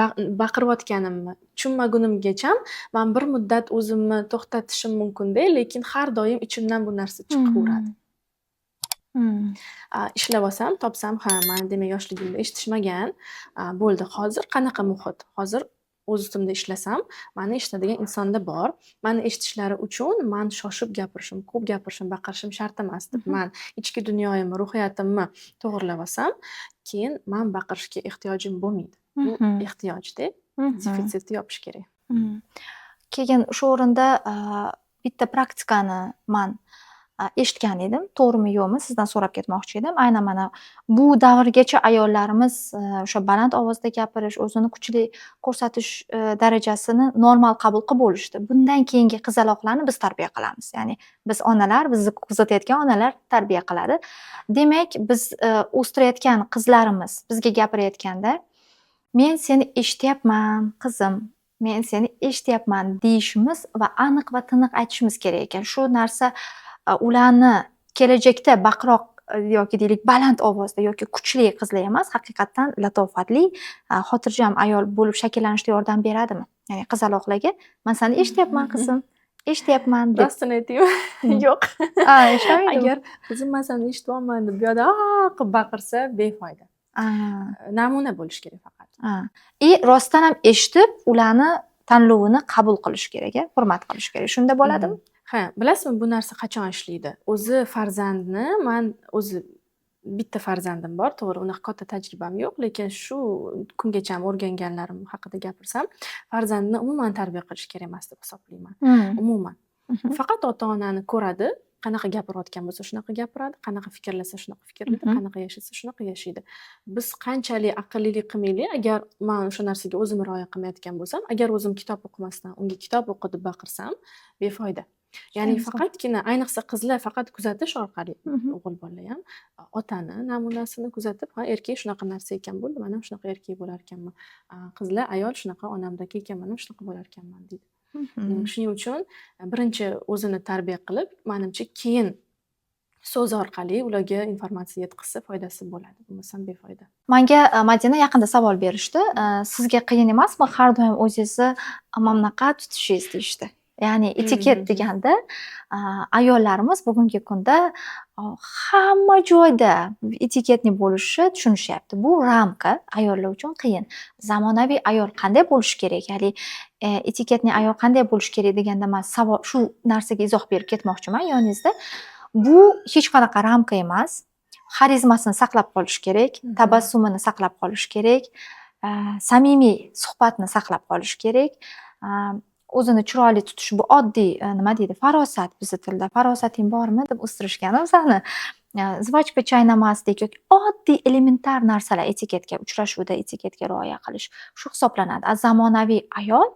baqirayotganimni tushunmagunimgacham man bir muddat o'zimni to'xtatishim mumkinda, lekin har doim ichimdan bu narsa chiqaveradi. Ishlab olsam, topsam, ha, mani demak yoshligimda eshitishmagan, bo'ldi. Hozir qanaqa muhit? Hozir o'z ustimda ishlasam, mani eshitadigan insonlar bor. Mani eshitishlari uchun man shoshib gapirishim, ko'p gapirishim, baqirishim shart emas deb man ichki dunyoyimni, ruhiyatimni to'g'irlab olsam, keyin man baqirishga ehtiyojim bo'lmaydi. Bu ehtiyojda, defitsitni yopish kerak. Keyin shu o'rinda bitta praktikani man eshitgan edim. To'g'rimi, yo'qmi, sizdan so'rab ketmoqchi edim. Aynan mana bu davrgacha ayollarimiz o'sha baland ovozda gapirish, o'zini kuchli ko'rsatish darajasini normal qabul qilib bo'lishdi. Bundan keyingi qizaloqlarni biz tarbiya qilamiz. Ya'ni biz onalar, bizni kuzatayotgan onalar tarbiya qiladi. Demak, biz o'stirayotgan qizlarimiz bizga gapirayotganda, "Men seni eshityapman, qizim, men seni eshityapman", deyishimiz va aniq va tiniq aytishimiz kerak ekan. Shu narsa ularni kelajakda baqiroq yoki, deylik, baland ovozda yoki kuchli qizlar emas, haqiqatdan latofatli, xotirjam ayol bo'lib shakllanishda yordam beradimi? Ya'ni qizaloqlarga "Man seni eshityapman, qizim, eshityapman", deb. Rostini aytaymi? Yo'q. A, ishlamaydimi? Agar "Qizim, man seni eshityapman", deb bu yoqda "Aa" qilib baqirsa, befoyda. Namuna bo'lishi kerak faqat. И rostdan ham eshitib, ularni tanlovini qabul qilish kerak, a, hurmat qilish kerak. Shunda bo'ladimi? Ha, bilasizmi, bu narsa qachon ishlaydi? O'zi farzandni, man o'zi bitta farzandim bor, to'g'ri, unaqa katta tajribam yo'q, lekin shu kungacha o'rganganlarim haqida gapirsam, farzandni umuman tarbiya qilish kerak emas deb hisoblayman. Umuman. Faqat ota-onani ko'radi, qanaqa gapirayotgan bo'lsa, shunaqa gapiradi, qanaqa fikrlasa, shunaqa fikrlaydi, qanaqa yashasa, shunaqa yashaydi. Biz qanchalik aqllilik qilmaylik, agar man o'sha narsaga o'zim rioya qilmayotgan bo'lsam, agar o'zim kitob o'qimasdan unga "Kitob o'qi", deb baqirsam, befoyda. Ya'ni faqatgina, ayniqsa qizlar faqat kuzatish orqali, o'g'il bolalar ham otani namunasini kuzatib, ha, erkak shunaqa narsa ekan, bo'ldi, man ham shunaqa erkak bo'lar ekanman. Qizlar ayol shunaqa onamdagi ekan, man ham shunaqa bo'lar ekanman, deydi. Shuning uchun birinchi o'zini tarbiya qilib, manimcha, keyin so'z orqali ularga informatsiya yetkazsa, foydasi bo'ladi, bo'lmasam befoyda. Manga Madina yaqinda savol berishdi. Sizga qiyin emasmi har doim o'zingizni mana bunaqa tutishingiz, deyishdi. Ya'ni etiket deganda ayollarimiz bugungi kunda hamma joyda etiketni bo'lishni tushunishyapti. Bu ramka ayollar uchun qiyin. Zamonaviy ayol qanday bo'lishi kerak? Ya'ni etiketni ayol qanday bo'lishi kerak deganda man savol, shu narsaga izoh berib ketmoqchiman yoningizda. Bu hech qanaqa ramka emas. Xarizmasini saqlab qolish kerak, tabassumini saqlab qolish kerak. Samimiy suhbatni saqlab qolish kerak. O'zini chiroyli tutish bu oddiy, nima deydi, farosat, bizni tilda. Farosating bormi deb o'stirishgan bizani. Жвачка chaynamaslik yoki oddiy elementar narsalar, etiketga, uchrashuvda etiketga rioya qilish shu hisoblanadi. A zamonaviy ayol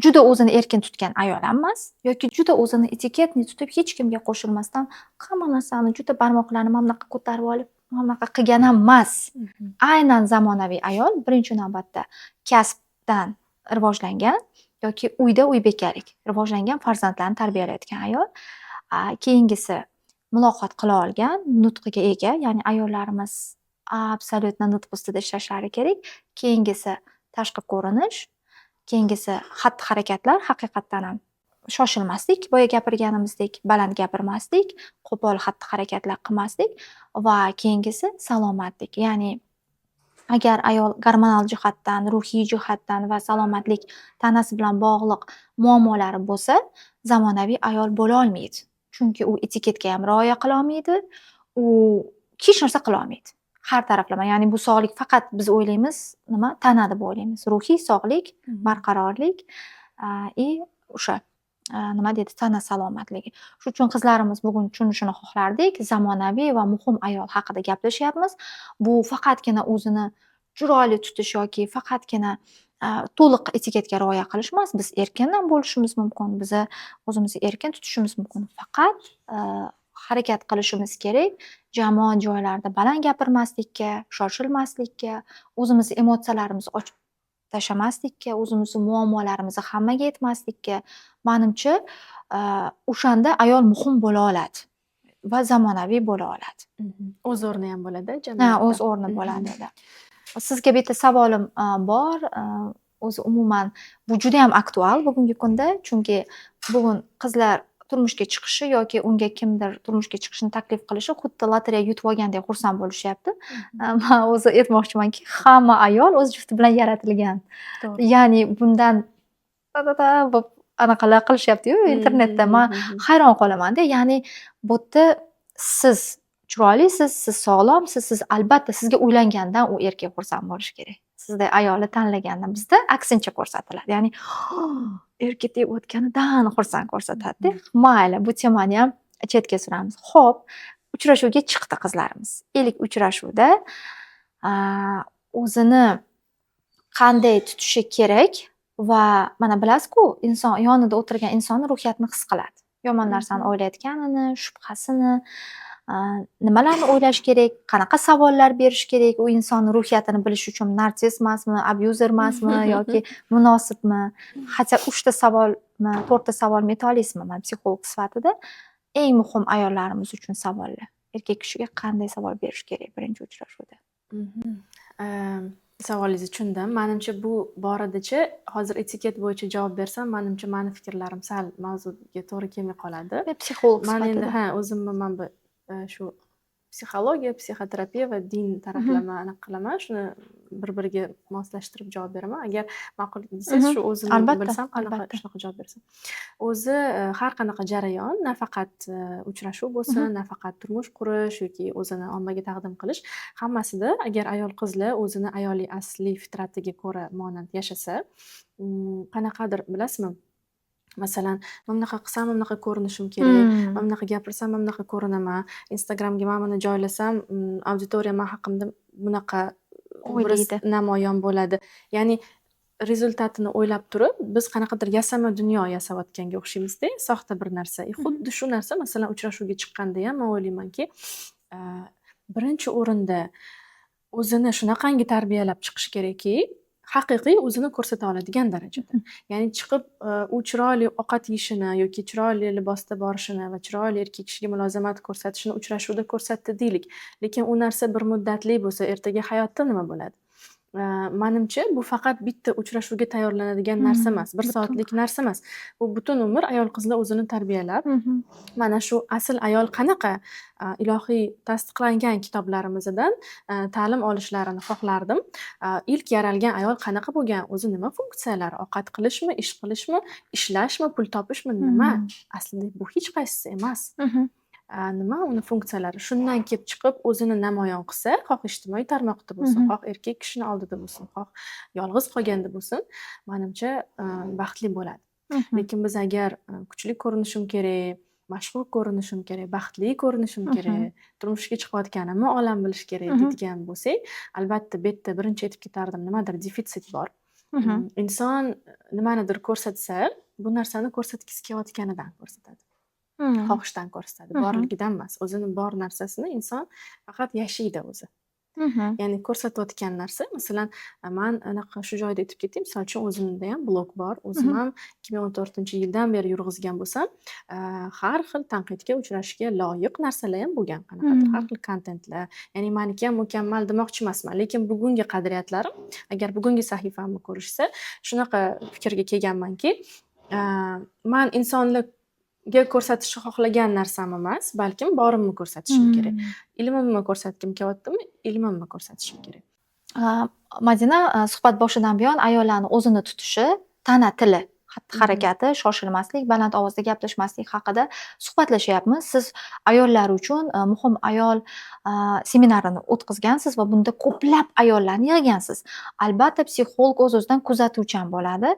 juda o'zini erkin tutgan ayol ham emas yoki juda o'zini etiketni tutib, hech kimga qo'shilmasdan, hamma narsani juda barmoqlarini mana bunaqa ko'tarib olib, mana bunaqa qilgan ham emas. Aynan zamonaviy ayol birinchi navbatda kasbdan rivojlangan yoki uyda uy bekalik, rivojlangan, farzandlarni tarbiyalayotgan ayol. Keyingisi muloqot qila olgan, nutqiga ega, ya'ni ayollarimiz абсолютно nutq ustida ishlashlari kerak. Keyingisi tashqi ko'rinish, keyingisi xatti harakatlar, haqiqatdan ham shoshilmaslik, boya gapirganimizdek baland gapirmaslik, qo'pol xatti harakatlar qilmaslik va keyingisi salomatlik. Ya'ni agar ayol gormonal jihatdan, ruhiy jihatdan va salomatlik, tanasi bilan bog'liq muammolari bo'lsa, zamonaviy ayol bo'la olmaydi. Chunki u etiketga ham rioya qilolmaydi, u hech narsa qilolmaydi. Har taraflama, ya'ni bu sog'lik faqat biz o'ylaymiz, nima, tana deb o'ylaymiz. Ruhiy sog'lik, barqarorlik и o'sha, nima deydi, tana salomatligi. Shuning uchun qizlarimiz bugun tushunishini xohlardik. Zamonaviy va muhim ayol haqida gaplashyapmiz. Bu faqatgina o'zini chiroyli tutish yoki faqatgina to'liq etiketga rioya qilish emas. Biz erkin ham bo'lishimiz mumkin, biza o'zimizni erkin tutishimiz mumkin. Faqat harakat qilishimiz kerak jamoat joylarida baland gapirmaslikka, shoshilmaslikka, o'zimizni emotsiyalarimizni ochib tashlamaslikka, o'zimizni muammolarimizni hammaga aytmaslikka. Manimcha, o'shanda ayol muhim bo'la oladi va zamonaviy bo'la oladi. O'z o'rni ham bo'ladi Ha, jamiyatda. o'z o'rni bo'ladi. Sizga bitta savolim bor. O'zi umuman bu judayam aktual bugungi kunda, chunki bugun qizlar turmushga chiqishi yoki unga kimdir turmushga chiqishni taklif qilishi xuddi lotereya yutib olgandek xursand bo'lishyapti. Man o'zi aytmoqchimanki, hamma ayol o'z jufti bilan yaratilgan. To'g'ri. Ya'ni bundan ta-ta-ta bo'lib anaqalar qilishyapti-yu internetda. Man hayron qolamanda. Ya'ni bu yerda siz chiroylisiz, siz sog'lomsiz, siz albatta sizga uylangandan u erkak xursand bo'lishi kerak. Sizday ayolni tanlagandan. Bizda aksincha ko'rsatiladi. Ya'ni erkak tegayotganidan xursand ko'rsatadi-da. Mayli, bu temani ham chetga suramiz. Xo'p, uchrashuvga chiqdi qizlarimiz. Ilk uchrashuvda o'zini qanday tutishi kerak va mana bilasiz-ku, inson yonida o'tirgan insonni ruhiyatini his qiladi. Yomon narsani o'ylayotganini, shubhasini, nimalarni o'ylash kerak, qanaqa savollar berish kerak u insonni ruhiyatini bilish uchun, narsiz emasmi, abuser emasmi yoki munosibmi? Хотя uchta savolmi, to'rtta savolmi ayta olasizmi? Man psixolog sifatida eng muhim ayollarimiz uchun savollar. Erkak kishiga qanday savol berish kerak birinchi uchrashuvda? Savolingizni tushundim. Manimcha, bu boradachi hozir etiket bo'yicha javob bersam, manimcha, mani fikrlarim sal mavzuga to'g'ri kelmay qoladi. Men psixolog Man endi sifatida. ha, o'zimni man bu shu psixologiya, psixoterapiya va din taraflama anaqa qilaman. Shuni bir-biriga moslashtirib javob beraman. Agar ma'qul desangiz, shu o'zim bilsam qanaqa shunaqa javob bersam. O'zi har qanaqa jarayon, nafaqat uchrashuv bo'lsin, nafaqat turmush qurish yoki o'zini ommaga taqdim qilish, hammasida agar ayol qizlar o'zini ayoliy asliy fitratiga ko'ra monand yashasa, qanaqadir, bilasizmi, masalan, mana bunaqa qilsam, mana bunaqa ko'rinishim kerak, mana bunaqa gapirsam, mana bunaqa ko'rinaman, Instagramga mana buni joylasam, auditoriya man haqimda bunaqa obraz O'ylaydi. namoyon bo'ladi. Ya'ni результат ini o'ylab turib, biz qanaqadir yasama dunyo yasayotganga o'xshaymizda, soxta bir narsa. И xuddi shu narsa, masalan, uchrashuvga chiqqanda ham man o'ylaymanki, birinchi o'rinda o'zini shunaqangi tarbiyalab chiqish kerakki, haqiqiy o'zini ko'rsata oladigan darajada. Ya'ni chiqib, u chiroyli ovqat yeyishini yoki chiroyli libosda borishini va chiroyli erkak kishiga mulozamat ko'rsatishini uchrashuvda ko'rsatdi deylik. Lekin u narsa bir muddatli bo'lsa, ertaga hayotda nima bo'ladi? Manimcha, bu faqat bitta uchrashuvga tayyorlanadigan narsa emas, bir Butun soatlik narsa emas. Bu butun umr ayol qizlar o'zini tarbiyalab, mana shu asl ayol qanaqa, ilohiy tasdiqlangan kitoblarimizdan ta'lim olishlarini xohlardim. Ilk yaralgan ayol qanaqa bo'lgan, o'zi nima funksiyalari, ovqat qilishmi, ish qilishmi, ishlashmi, pul topishmi, nima? Aslida bu hech qaysisi emas. Nima uni funksiyalari? Shundan kelib chiqib o'zini namoyon qilsa, xoh ijtimoiy tarmoqda bo'lsin, xoh erkak kishini oldida bo'lsin, xoh yolg'iz qolganda bo'lsin, manimcha, baxtli bo'ladi. Lekin biz agar kuchli ko'rinishim kerak, mashhur ko'rinishim kerak, baxtli ko'rinishim kerak, turmushga chiqayotganimni olam bilishi kerak deydigan bo'lsak, albatta, bu yerda birinchi aytib ketardim, nimadir defitsit bor. Inson nimanidir ko'rsatsa, bu narsani ko'rsatgisi kelayotganidan ko'rsatadi. Xohishdan ko'rsatadi, borligidan emas. O'zini bor narsasini inson faqat yashaydi o'zi. Ya'ni ko'rsatayotgan narsa, masalan, man anaqa shu joyda aytib ketay, misol uchun, o'zimda ham blog bor. O'zim ham 2014-yildan beri yurg'izgan bo'lsam, har xil tanqidga uchrashga loyiq narsalar ham bo'lgan, qanaqadir har xil kontentlar. Ya'ni maniki ham mukammal demoqchi emasman, lekin bugungi qadriyatlarim, agar bugungi sahifamni ko'rishsa, shunaqa fikrga kelganmanki, man insonlarga ko'rsatishni xohlagan narsam emas, balkim borimni ko'rsatishim kerak. Ilmimni ko'rsatgim kelyaptimi, ilmimni ko'rsatishim kerak. Madina, suhbat boshidan buyon ayollarni o'zini tutishi, tana tili, xatti harakati, shoshilmaslik, baland ovozda gaplashmaslik haqida suhbatlashyapmiz. Siz ayollar uchun muhim ayol seminarini o'tkazgansiz va bunda ko'plab ayollarni yig'gansiz. Albatta, psixolog o'z o'zidan kuzatuvchan bo'ladi.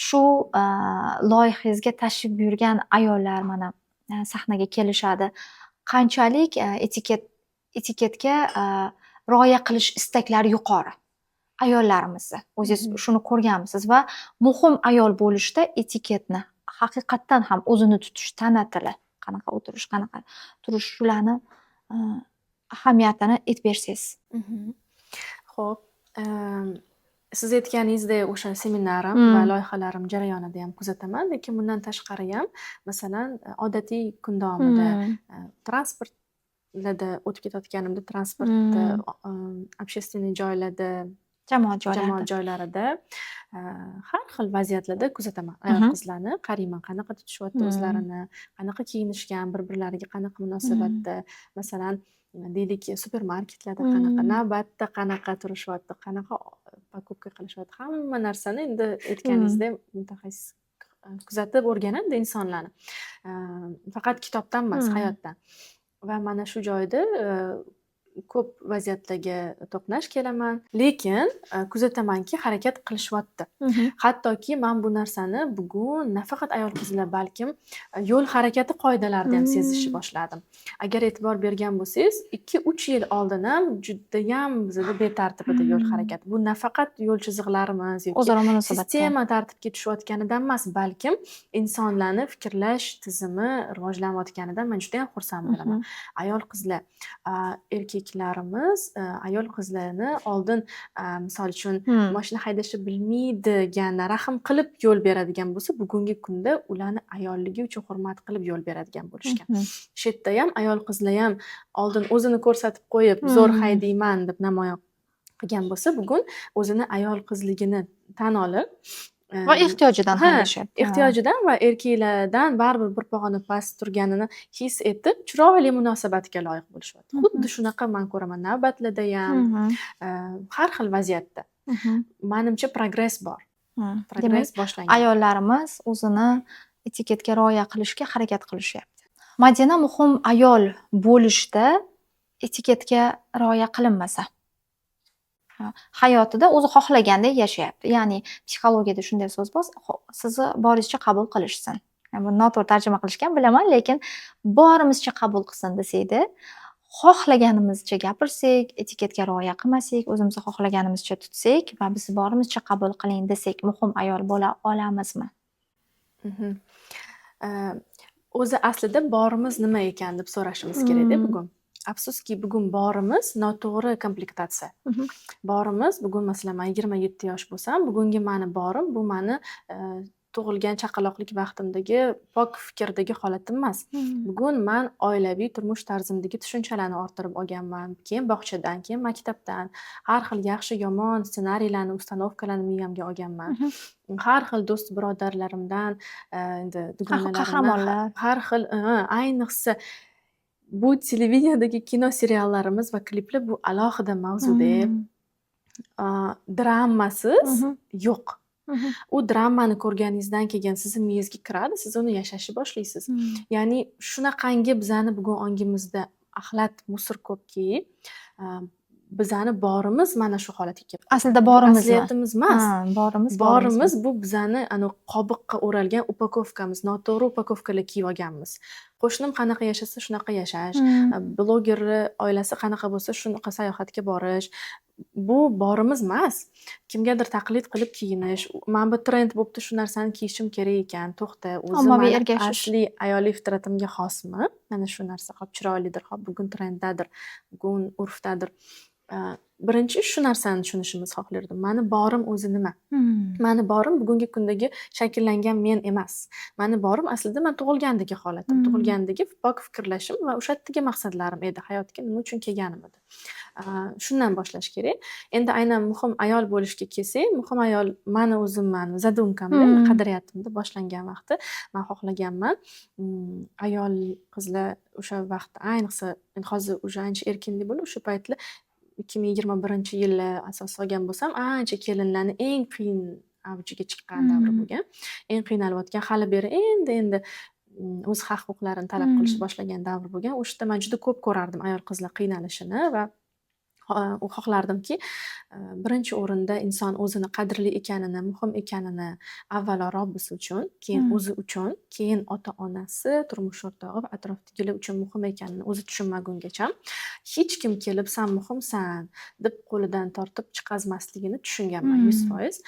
Shu loyihangizga tashrif buyurgan ayollar mana sahnaga kelishadi. Qanchalik etiketga rioya qilish istaklari yuqori ayollarimizni? O'zingiz shuni ko'rganmisiz va muhim ayol bo'lishda etiketni, haqiqatdan ham o'zini tutish, tana tili, qanaqa o'tirish, qanaqa turish, shularni ahamiyatini aytib bersangiz. Xo'p, siz aytganingizdek, o'sha seminarim va loyihalarim jarayonida ham kuzataman, lekin bundan tashqari ham, masalan, odatiy kun davomida transportlarda o'tib ketayotganimda, transportda, общественный joylarda, jamoat joylarida, jamoat joylarida har xil vaziyatlarda kuzataman ayol qizlarni. Qarayman, qanaqa tutishyapti o'zlarini, qanaqa kiyinishgan, bir birlariga qanaqa munosabatda. Masalan, deylik, supermarketlarda qanaqa, navbatda qanaqa turishyapti, qanaqa покупка qilishyapti, hamma narsani endi aytganingizdek, mutaxassis kuzatib o'rganadi insonlarni, faqat kitobdan emas, hayotdan. Va mana shu joyda ko'p vaziyatlarga to'qnash kelaman, lekin kuzatamanki, harakat qilishyapti. Hattoki man bu narsani bugun nafaqat ayol qizlar, balkim yo'l harakati qoidalarida ham sezishni boshladim. Agar e'tibor bergan bo'lsangiz, 2-3 yil oldin ham judayam bizada betartib edi yo'l harakati. Bu nafaqat yo'l chiziqlarimiz yoki o'zaro munosabatda sistema tartibga tushayotganidan emas, balkim insonlarni fikrlash tizimi rivojlanayotganidan man judayam xursand bo'laman. Ayol qizlar, erkaklarimiz ayol qizlarni oldin, misol uchun, moshina haydashni bilmaydigani rahm qilib yo'l beradigan bo'lsa, bugungi kunda ularni ayolligi uchun hurmat qilib yo'l beradigan bo'lishgan. Shu yerda ham ayol qizlar ham oldin o'zini ko'rsatib qo'yib, zo'r haydayman deb namoyon qilgan bo'lsa, bugun o'zini ayol qizligini tan olib va ehtiyojidan ha, haydashyapti. Ehtiyojidan va erkaklardan baribir bir pog'ona past turganini his etib, chiroyli munosabatga loyiq bo'lishyapti. Xuddi shunaqa man ko'raman navbatlarda ham, har xil vaziyatda. Manimcha, progress bor. Demak, Progress boshlangan. ayollarimiz o'zini etiketga rioya qilishga harakat qilishyapti. Madina, muhim ayol bo'lishda etiketga rioya qilinmasa, hayotida o'zi xohlagandek yashayapti. Ya'ni psixologiyada shunday so'z bor, sizni boringizcha qabul qilishsin. Yani buni noto'g'ri tarjima qilishgan bilaman, lekin borimizcha qabul qilsin desakda, xohlaganimizcha gapirsak, etiketga rioya qilmasak, o'zimizni xohlaganimizcha tutsak va bizni borimizcha qabul qiling desak, muhim ayol bo'la olamizmi? O'zi aslida borimiz nima ekan deb so'rashimiz kerakda bugun. Afsuski, bugun borimiz noto'g'ri komplektatsiya. Borimiz bugun, masalan, man 27 yosh bo'lsam, bugungi mani borim bu mani tug'ilgan chaqaloqlik vaqtimdagi pok fikrdagi holatim emas. Bugun man oilaviy turmush tarzimdagi tushunchalarni orttirib olganman. Keyin bog'chadan, keyin maktabdan har xil yaxshi, yomon ssenariylarni, установка larni miyamga olganman. Har xil do'st birodarlarimdan, endi Har xil dugonalarimdan qahramonlar. Har xil, ayniqsa bu televideniyadagi kino seriallarimiz va kliplar, bu alohida mavzuda. Dramasiz yo'q. U dramani ko'rganingizdan keyin sizni miyangizga kiradi, siz uni yashashni boshlaysiz. Ya'ni shunaqangi bizani bugun ongimizda axlat, мусор ko'pki, bizani borimiz mana shu holatga kelib qoldi. Aslida Bu borimizmi? Asliyatimiz emas. Ha, borimiz. Borimiz bu bizani anavi qobiqqa o'ralgan упаковка miz, noto'g'ri упаковка lar kiyib olganmiz. Qo'shnim qanaqa yashasa, shunaqa yashash, blogerni oilasi qanaqa bo'lsa, shunaqa sayohatga borish. Bu borimiz emas. Kimgadir taqlid qilib kiyinish, mana bu trend bo'libdi, shu narsani kiyishim kerak ekan, to'xta, o'zi Ommaviy mani ergashish. Asli ayollik fitratimga xosmi? Mana shu narsa hop chiroylidir, hop bugun trenddadir, bugun urfdadir. Birinchi shu narsani tushunishimizni xohlardim. Mani borim o'zi nima? Mani borim bugungi kundagi shakllangan men emas. Mani borim aslida man tug'ilgandagi holatim. Tug'ilgandagi pok fikrlashim va o'sha yerdagi maqsadlarim edi. Hayotga nima uchun kelganim edi. Shundan boshlash kerak. Endi aynan muhim ayol bo'lishga kelsak, muhim ayol mani o'zimni задумка mda, qadriyatimda boshlangan vaqti man xohlaganman. Ayol qizlar o'sha vaqtda, ayniqsa endi hozir уже ancha erkinlik bo'ldi, o'sha paytlar, 2021-yilni asos olgan bo'lsam, ancha kelinlarni eng qiyin avjiga chiqqan davri bo'lgan. Eng qiynalayotgan, hali beri endi-endi o'z haq-huquqlarini talab qilishni boshlagan davr bo'lgan. O'sha yerda man juda ko'p ko'rardim ayol qizlar qiynalishini va xohlardimki, birinchi o'rinda inson o'zini qadrli ekanini, muhim ekanini avvalo Robbisi uchun, keyin o'zi uchun, keyin ota-onasi, turmush o'rtog'i va atrofdagilar uchun muhim ekanini o'zi tushunmagungacha hech kim kelib "San muhimsan" deb qo'lidan tortib chiqazmasligini tushunganman 100%.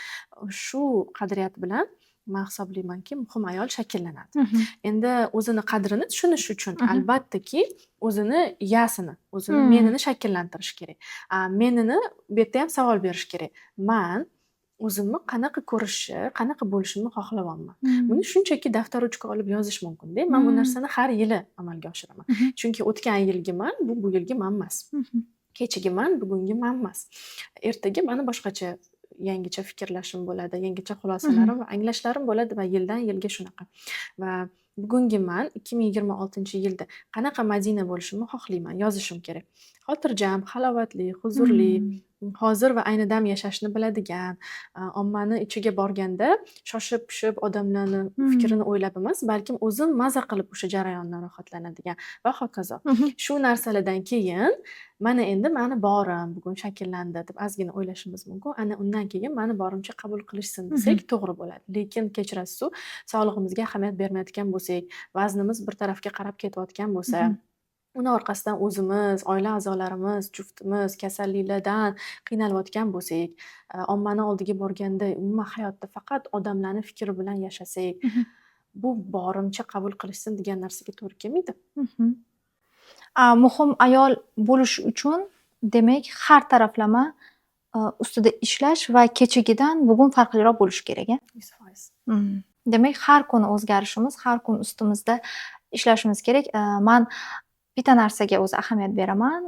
Shu qadriyat bilan man hisoblaymanki, muhim ayol shakllanadi. Endi o'zini qadrini tushunish uchun albattaki o'zini я sini, o'zini menini shakllantirish kerak. Menini bu yerda ham savol berish kerak. Man o'zimni qanaqa ko'rishni, qanaqa bo'lishimni xohlayapman. Buni shunchaki daftar, ruchka olib yozish mumkin-da. Man bu narsani har yili amalga oshiraman. Chunki o'tgan yilgi man bu yilgi man emas. Kechagi man bugungi man emas. Ertaga mani boshqacha, yangicha fikrlashim bo'ladi, yangicha xulosalarim va anglashlarim bo'ladi va yildan yilga shunaqa. Va bugungi man 2026-yilda qanaqa Madina bo'lishimni xohlayman, yozishim kerak. Xotirjam, halovatli, huzurli, hozir va ayni dam yashashni biladigan, ommani ichiga borganda shoshib-pishib odamlarni fikrini o'ylab emas, balkim o'zim maza qilib o'sha jarayondan rohatlanadigan va hokazo. Shu narsalardan keyin mana endi mani borim bugun shakllandi deb ozgina o'ylashimiz mumkin. Ana undan keyin mani borimcha qabul qilishsin desak, to'g'ri bo'ladi. Lekin kechirasiz-u, sog'lig'imizga ahamiyat bermayotgan bo'lsak, vaznimiz bir tarafga qarab ketayotgan bo'lsa, uni orqasidan o'zimiz, oila a'zolarimiz, juftimiz kasalliklardan qiynalayotgan bo'lsak, ommani oldiga borganda umuman hayotda faqat odamlarni fikri bilan yashasak, bu borimcha qabul qilishsin degan narsaga to'g'ri kelmaydi. Muhim ayol bo'lish uchun, demak, har taraflama ustida ishlash va kechagidan bugun farqliroq bo'lish kerak, a? 100%. Demak, har kuni o'zgarishimiz, har kun ustimizda ishlashimiz kerak. Man bitta narsaga o'zi ahamiyat beraman.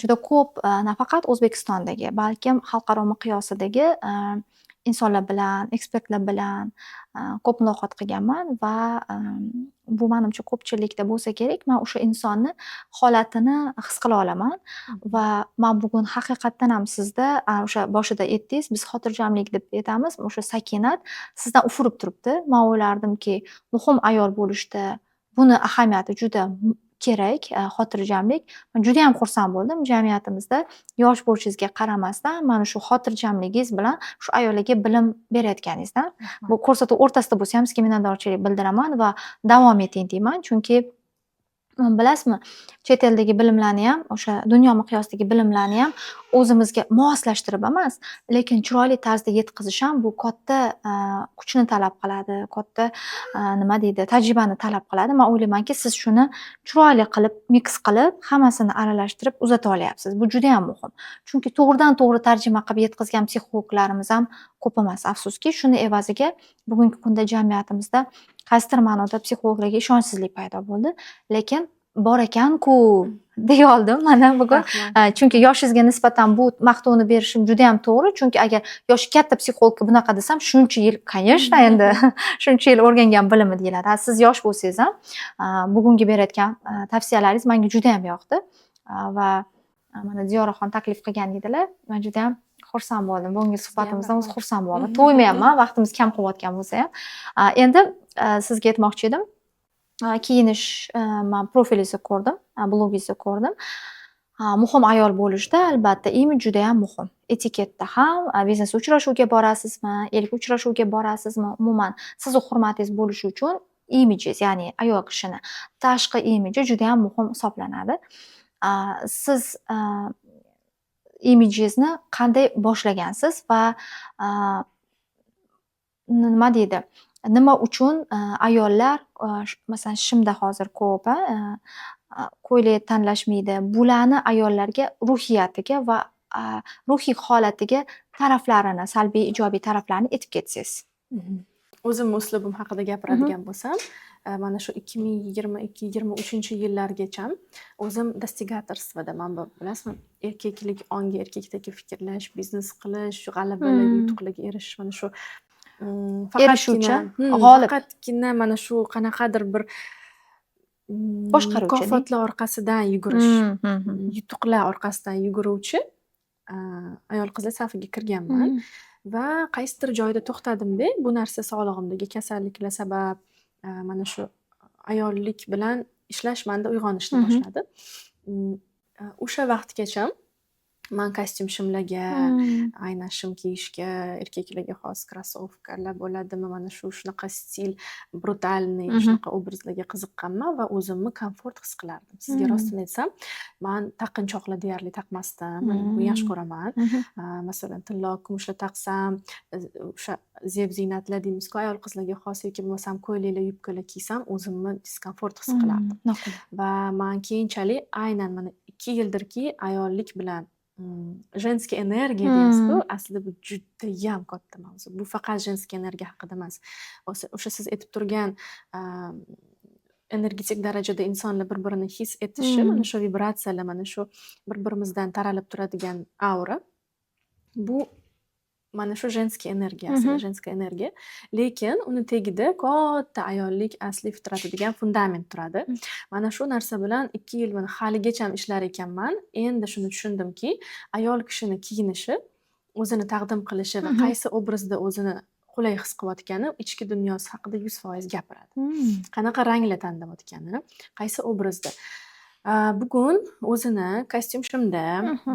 Juda ko'p, nafaqat O'zbekistondagi, balkim xalqaro miqyosidagi insonlar bilan, ekspertlar bilan ko'p muloqot qilganman va bu manimcha ko'pchilikda bo'lsa kerak. Man o'sha insonni holatini his qila olaman va man bugun haqiqatdan ham sizda, o'sha boshida aytdingiz, biz xotirjamlik deb aytamiz, o'sha sakinat sizdan ufurib turibdi. Man o'ylardimki, muhim ayol bo'lishda buni ahamiyati juda kerak, xotirjamlik. Man judayam xursand bo'ldim, jamiyatimizda yosh bo'lishingizga qaramasdan mana shu xotirjamligingiz bilan shu ayollarga bilim berayotganingizdan. Bu ko'rsatuv o'rtasida bo'lsa ham sizga minnatdorchilik bildiraman va davom eting deyman, chunki bilasizmi, chet eldagi bilimlarni ham, o'sha dunyo miqyosidagi bilimlarni ham o'zimizga moslashtirib emas, lekin chiroyli tarzda yetkazish ham bu katta kuchni talab qiladi, katta, nima deydi, tajribani talab qiladi. Man o'ylaymanki, siz shuni chiroyli qilib, микс qilib, hammasini aralashtirib uzata olyapsiz. Bu judayam muhim, chunki to'g'ridan to'g'ri tarjima qilib yetkazgan psixologlarimiz ham ko'p emas, afsuski. Shuni evaziga bugungi kunda jamiyatimizda qaysidir ma'noda psixologlarga ishonchsizlik paydo bo'ldi. Lekin bor ekan-ku deya oldim mana bugun. Rahmat. Chunki yoshingizga nisbatan bu maqtovni berishim judayam to'g'ri, chunki agar yoshi katta psixologga bunaqa desam, shuncha yil, конечно, endi shuncha yil o'rgangan bilimi deyiladi. Siz yosh bo'lsangiz ham, bugungi berayotgan tavsiyalaringiz menga judayam yoqdi. Va mana Diyoraxon taklif qilgan edilar, man judayam Xursand bo'ldim. Bugungi Sizga ham suhbatimizdan o'zi rahmat. xursand bo'ldim. To'ymayapman, vaqtimiz kam qolayotgan bo'lsa ham. Endi sizga aytmoqchi edim. Kiyinish, man profilingizni ko'rdim, blogingizni ko'rdim. Muhim ayol bo'lishda, albatta, imij judayam muhim. Etiketda ham, biznes uchrashuvga borasizmi, ilk uchrashuvga borasizmi, umuman sizni hurmatingiz bo'lishi uchun imijingiz, ya'ni ayol kishini tashqi imiji judayam muhim hisoblanadi. Siz imijingizni qanday boshlagansiz va nima deydi, nima uchun ayollar, masalan, shimda hozir ko'p, ko'ylak tanlashmaydi. Bularni ayollarga ruhiyatiga va ruhiy holatiga taraflarini, salbiy, ijobiy taraflarini aytib ketsangiz. O'zimni uslubim haqida gapiradigan bo'lsam, mana shu 2022, 23-yillargacha o'zim достигаторство da, man bu, bilasizmi, erkaklik ongi, erkakdagi fikrlash, biznes qilish, g'alabalarga, yutuqlarga erishish, mana shu Erishuvchi, g'olib. Faqatgina mana shu qanaqadir bir Boshqaruvchi deng. Mukofotlar orqasidan yugurish, yutuqlar orqasidan yuguruvchi ayol qizlar safiga kirganman va qaysidir joyda to'xtadimda, bu narsa sog'lig'imdagi kasalliklar sabab, mana shu ayollik bilan ishlash manda uyg'onishni boshladi. O'sha vaqtgacha man kostyum shimlarga, aynan shim kiyishga, erkaklarga xos krossovkalar bo'ladimi, mana shu shunaqa stil, брутальный shunaqa obrazlarga qiziqqanman va o'zimni komfort his qilardim. Sizga rostini aytsam, man taqinchoqlar deyarli taqmasdim. Man buni yaxshi ko'raman. Masalan, tillo, kumushlar taqsam, o'sha zeb ziynatlar deymizku, ayol qizlarga xos yoki bo'lmasam ko'ylaklar, yubkalar kiysam, o'zimni diskomfort his qilardim. Noqulay. Va man keyinchalik aynan mana 2 yildirki ayollik bilan, женский energiya deymizku, aslida bu judayam katta mavzu. Bu faqat женский energiya haqida emas. O'sha siz aytib turgan energetik darajada insonlar bir birini his etishi, mana shu vibratsiyalar, mana shu bir birimizdan taralib turadigan aura, bu mana shu женский energiya aslida, женская energiya. Lekin uni tagida katta ayollik asli fitrati degan fundament turadi. Mana shu narsa bilan 2 yil mana haligacham ishlar ekanman. Endi shuni tushundimki, ayol kishini kiyinishi, o'zini taqdim qilishi va qaysi obrazda o'zini qulay his qilayotgani ichki dunyosi haqida 100% gapiradi. Qanaqa ranglar tanlayotgani, qaysi obrazda. Bugun o'zini kostyum shimda,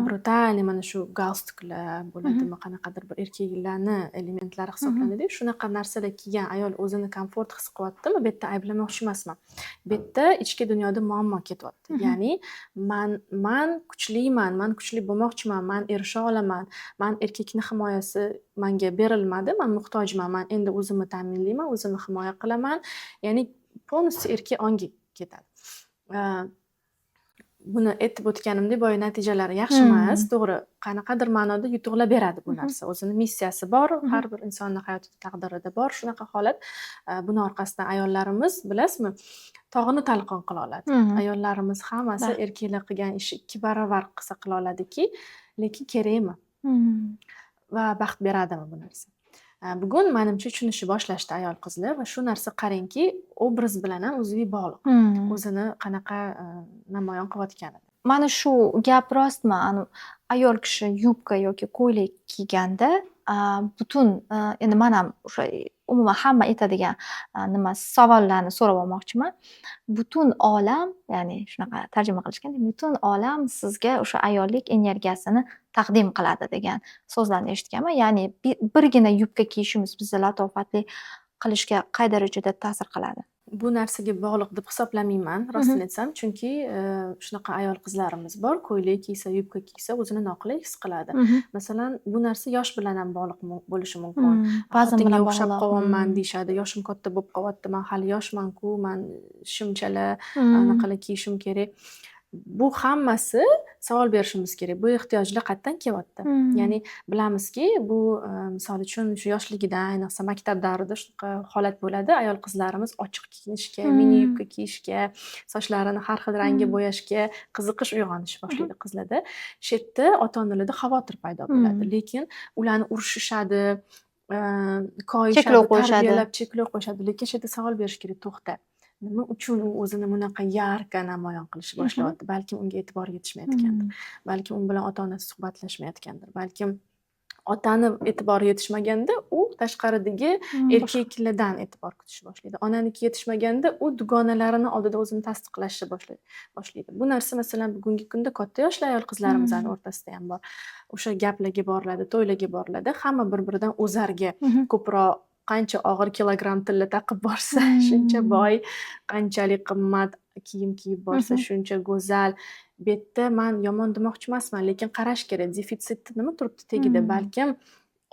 брутальный mana shu galstuklar bo'ladimi, qanaqadir bir erkaklarni elementlari hisoblanadi-yu, shunaqa narsalar kiygan ayol o'zini komfort his qilyaptimi? Bu yerda ayblamoqchi emasman. Bu yerda ichki dunyoda muammo ketyapti. Ya'ni man kuchliman, man kuchli bo'lmoqchiman, man erisha olaman, man erkakni himoyasi manga berilmadi, man muhtojman, man endi o'zimni ta'minlayman, o'zimni himoya qilaman. Ya'ni полностью erkak ongi ketadi. Buni aytib o'tganimdek, boya natijalari yaxshi emas. To'g'ri, qanaqadir ma'noda yutuqlar beradi bu narsa. O'zini missiyasi bor, har bir insonni hayotida, taqdirida bor shunaqa holat. Buni orqasidan ayollarimiz, bilasizmi, tog'ini talqon qila oladi. Ayollarimiz hammasi erkaklar qilgan ishni 2 baravar qilsa qila oladiki, lekin kerakmi? Va baxt beradimi bu narsa? Bugun manimcha tushunishni boshlashdi ayol qizlar va shu narsa, qarangki, obraz bilan ham uzviy bog'liq. O'zini qanaqa namoyon qilayotgani. Mana shu gap rostmi? Anu ayol kishi yubka yoki ko'ylak kiyganda, butun, endi man ham o'sha umuman hamma aytadigan nima savollarni so'rab olmoqchiman. Butun olam, ya'ni shunaqa tarjima qilishgan, butun olam sizga o'sha ayollik energiyasini taqdim qiladi degan so'zlarni eshitganman. Ya'ni birgina yubka kiyishimiz bizni latofatli qilishga qay darajada ta'sir qiladi? Bu narsaga bog'liq deb hisoblamayman, rostini aytsam, chunki shunaqa ayol qizlarimiz bor, ko'ylak kiysa, yubka kiysa, o'zini noqulay his qiladi. Masalan, bu narsa yosh bilan ham bog'liq bo'lishi mumkin. Vazn Xotinga bilan o'xshab bog'liq. qolyapman deyishadi, yoshim katta bo'lib qolyapti, man hali yoshman-ku, man shimchalar, anaqalar kiyishim kerak. Bu hammasi savol berishimiz kerak. Bu ehtiyojlar qayerdan kelyapti? Ya'ni bilamizki, bu, misol uchun, shu yoshligidan, ayniqsa maktab davrida shunaqa holat bo'ladi. Ayol qizlarimiz ochiq kiyinishga, mini yubka kiyishga, sochlarini har xil rangga bo'yashga qiziqish uyg'onishi boshlaydi qizlarda. Shu yerda ota-onalarda xavotir paydo bo'ladi. Lekin ularni urishishadi, koyishadi, Cheklov qo'yishadi. Tarbiyalab cheklov qo'yishadi. Lekin shu yerda savol berish kerak, to'xta. Nima uchun u o'zini bunaqa ярко namoyon qilishni boshlayapti? Balkim unga e'tibor yetishmayotgandir. Balkim u bilan ota-onasi suhbatlashmayotgandir. Balkim Otani e'tibori yetishmaganda, u tashqaridagi erkaklardan e'tibor kutishni boshlaydi. Onaniki yetishmaganda, u dugonalarini oldida o'zini tasdiqlashni boshlaydi. Bu narsa, masalan, bugungi kunda katta yoshli ayol qizlarimizni o'rtasida ham bor. O'sha gaplarga boriladi, to'ylarga boriladi, hamma bir biridan o'zarga ko'proq, qancha og'ir kilogramm tilla taqib borsa, shuncha boy, qanchalik qimmat kiyim kiyib borsa, shuncha go'zal. Bu yerda man yomon demoqchi emasman, lekin qarash kerak, defitsitni nima turibdi tagida. Balkim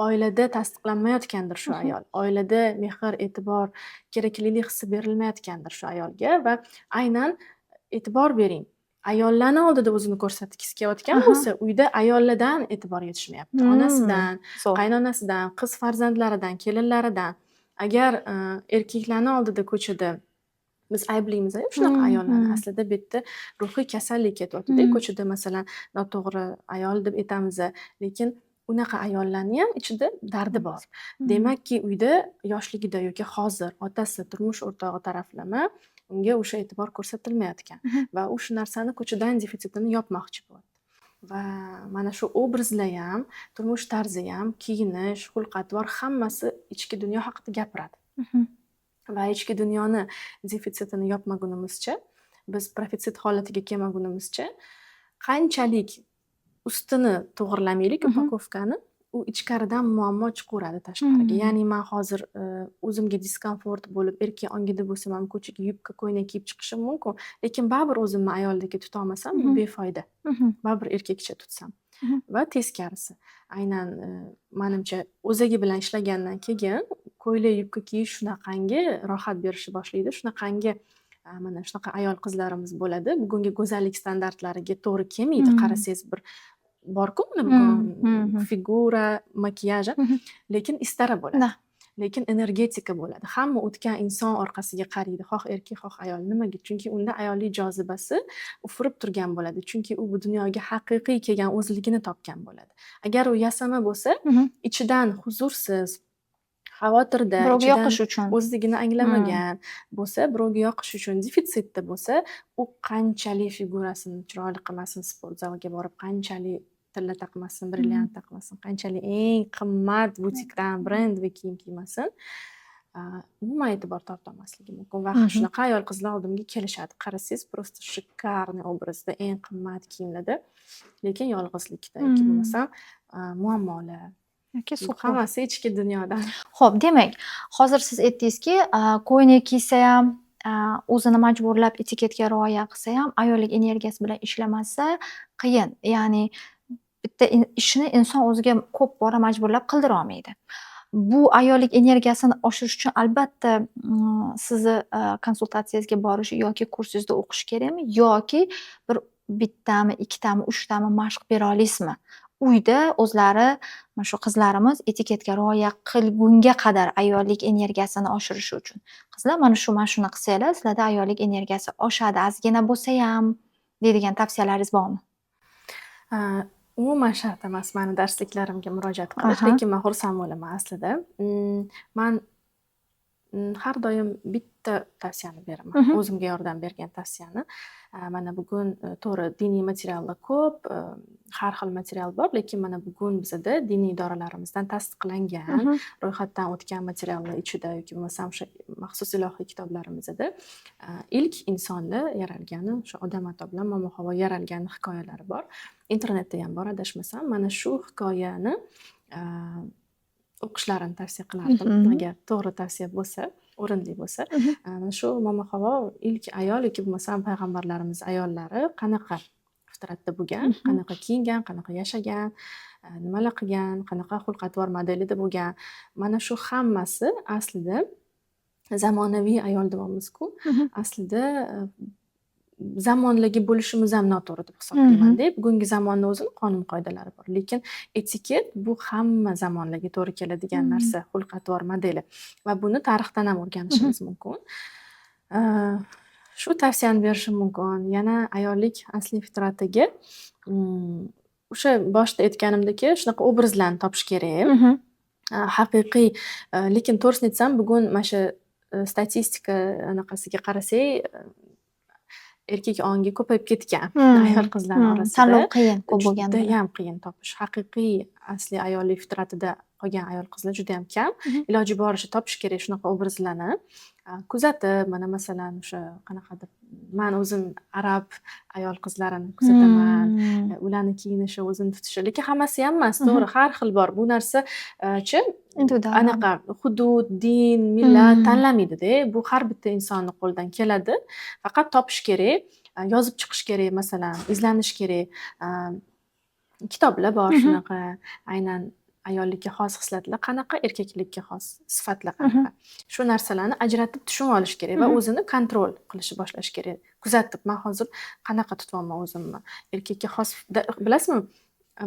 oilada tasdiqlanmayotgandir shu ayol, oilada mehr, e'tibor, keraklilik hissi berilmayotgandir shu ayolga. Va aynan, e'tibor bering, ayollarni oldida o'zini ko'rsatgisi kelayotgan bo'lsa, uyda ayollardan e'tibor yetishmayapti: onasidan, qaynonasidan, qiz farzandlaridan, kelinlaridan. Agar erkaklarni oldida ko'chada, biz ayblaymiz shunaqa ayollarni, aslida bu yerda ruhiy kasallik ketyaptida. Ko'chada, masalan, noto'g'ri ayol deb aytamiz, lekin unaqa ayollarni ham ichida dardi bor. Demakki, uyda yoshligida yoki hozir otasi, turmush o'rtog'i taraflama unga o'sha e'tibor ko'rsatilmayotgan va u shu narsani ko'chadan defitsitini yopmoqchi bo'lyapti. Va mana shu obrazlar ham, turmush tarzi ham, kiyinish, xulq atvor, hammasi ichki dunyo haqida gapiradi. Va ichki dunyoni defitsitini yopmagunimizcha, biz profitsit holatiga kelmagunimizcha, qanchalik ustini to'g'irlamaylik упаковка ni, u ichkaridan muammo chiqaveradi tashqariga. Ya'ni man hozir o'zimga дискомфорт bo'lib, erkak ongida bo'lsam ham, ko'chaga yubka, ko'ylak kiyib chiqishim mumkin, lekin baribir o'zimni ayoldek tutolmasam, bu befoyda, baribir erkakcha tutsam. Va teskarisi, aynan manimcha, o'zagi bilan ishlagandan keyin ko'ylak, yubka kiyish shunaqangi rohat berishni boshlaydi, shunaqangi mana shunaqa ayol qizlarimiz bo'ladi, bugungi go'zallik standartlariga to'g'ri kelmaydi. Qarasangiz, bir borku uni bugun figura, makiyaj, lekin istara bo'ladi, lekin energetika bo'ladi. Hamma o'tgan inson orqasiga qaraydi, xoh erkak, xoh ayol. Nimaga? Chunki unda ayollik jozibasi ufurib turgan bo'ladi, chunki u bu dunyoga haqiqiy kelgan, o'zligini topgan bo'ladi. Agar u yasama bo'lsa, ichidan huzursiz, xavotirda, birovga ichidan yoqish uchun o'zligini anglamagan bo'lsa, birovga yoqish uchun defitsitda bo'lsa, u qanchalik figurasini chiroyli qilmasin, sport zalga borib qanchalik tilla taqmasin, brilliant taqmasin, qanchalik eng qimmat butikdan брендовый kiyim kiymasin, umuman e'tibor tortolmasligi mumkin. Va shunaqa ayol qizlar oldimga kelishadi, qarasangiz, просто шикарный obrazda, eng qimmat kiyimlarda, lekin yolg'izlikda yoki bo'lmasam muammolar. Yoki Bu hammasi ichki dunyodan. Ho'p, demak, hozir siz aytdingizki, ko'ylak kiysa ham, o'zini majburlab etiketga rioya qilsa ham, ayollik energiyasi bilan ishlamasa, qiyin. Ya'ni bitta ishni inson o'ziga ko'p bora majburlab qildira olmaydi. Bu ayollik energiyasini oshirish uchun albatta sizni konsultatsiyangizga borish yoki kursingizda o'qish kerakmi yoki bir bittami, ikkitami, uchtami mashq bera olasizmi? Uyda o'zlari mana shu qizlarimiz etiketga rioya qilgunga qadar ayollik energiyasini oshirishi uchun. Qizlar, mana shu, mana shuni qilsanglar, sizlarda ayollik energiyasi oshadi, ozgina bo'lsayam, deydigan tavsiyalaringiz bormi? Umuman shart emas mani darsliklarimga murojaat qilish, lekin man xursand bo'laman aslida. Man har doim bitta tavsiyani beraman, o'zimga yordam bergan tavsiyani. Mana bugun to'g'ri, diniy materiallar ko'p, har xil material bor, lekin mana bugun bizada diniy idoralarimizdan tasdiqlangan, ro'yxatdan o'tgan materiallar ichida yoki bo'lmasam o'sha maxsus ilohiy kitoblarimizda ilk insonni yaralgani, o'sha Odam ato bilan Momo Havo yaralgani hikoyalari bor. Internetda ham bor, adashmasam. Mana shu hikoyani o'qishlarini tavsiya qilardim, agar to'g'ri tavsiya bo'lsa, o'rinli bo'lsa. Mana shu Momo Havo ilk ayol yoki bo'lmasam payg'ambarlarimiz ayollari qanaqa fitratda bo'lgan, qanaqa kiyingan, qanaqa yashagan, nimalar qilgan, qanaqa xulq-atvor modelida bo'lgan. Mana shu hammasi aslida zamonaviy ayol deyapmiz-ku, aslida zamonlarga bo'lishimiz ham noto'g'ri deb hisoblaymanda. Bugungi zamonni o'zini qonun qoidalari bor, lekin etiket bu hamma zamonlarga to'g'ri keladigan narsa, xulq-atvor modeli va buni tarixdan ham o'rganishimiz mumkin. Shu tavsiyani berishim mumkin. Yana ayollik asli fitratiga o'sha boshida aytganimdek, shunaqa obrazlarni topish kerak. Haqiqiy, lekin to'g'risini aytsam, bugun mana shu statistika anaqasiga qarasak, Erkak ongi ko'payib ketgan ayol qizlarni orasida. Tanlov qiyin ko'p bo'lgani bilan. Judayam qiyin topish. Haqiqiy asli ayollik fitratida qolgan ayol qizlar judayam kam. Iloji boricha topish kerak shunaqa obrazlarni. Kuzatib, mana, masalan, o'sha qanaqadir, man o'zim arab ayol qizlarini kuzataman. Ularni kiyinishi, o'zini tutishi, lekin hammasiyam emas, to'g'ri, har xil bor. Bu narsa-chi Individual. anaqa hudud, din, millat tanlamaydida. Bu har bitta insonni qo'lidan keladi. Faqat topish kerak, yozib chiqish kerak, masalan, izlanish kerak. Kitoblar bor shunaqa, aynan ayollikka xos xislatlar qanaqa, erkaklikka xos sifatlar qanaqa. Shu narsalarni ajratib tushunib olish kerak va o'zini контроль qilishni boshlash kerak. Kuzatib, man hozir qanaqa tutyapman o'zimni? Erkakka xos, bilasizmi,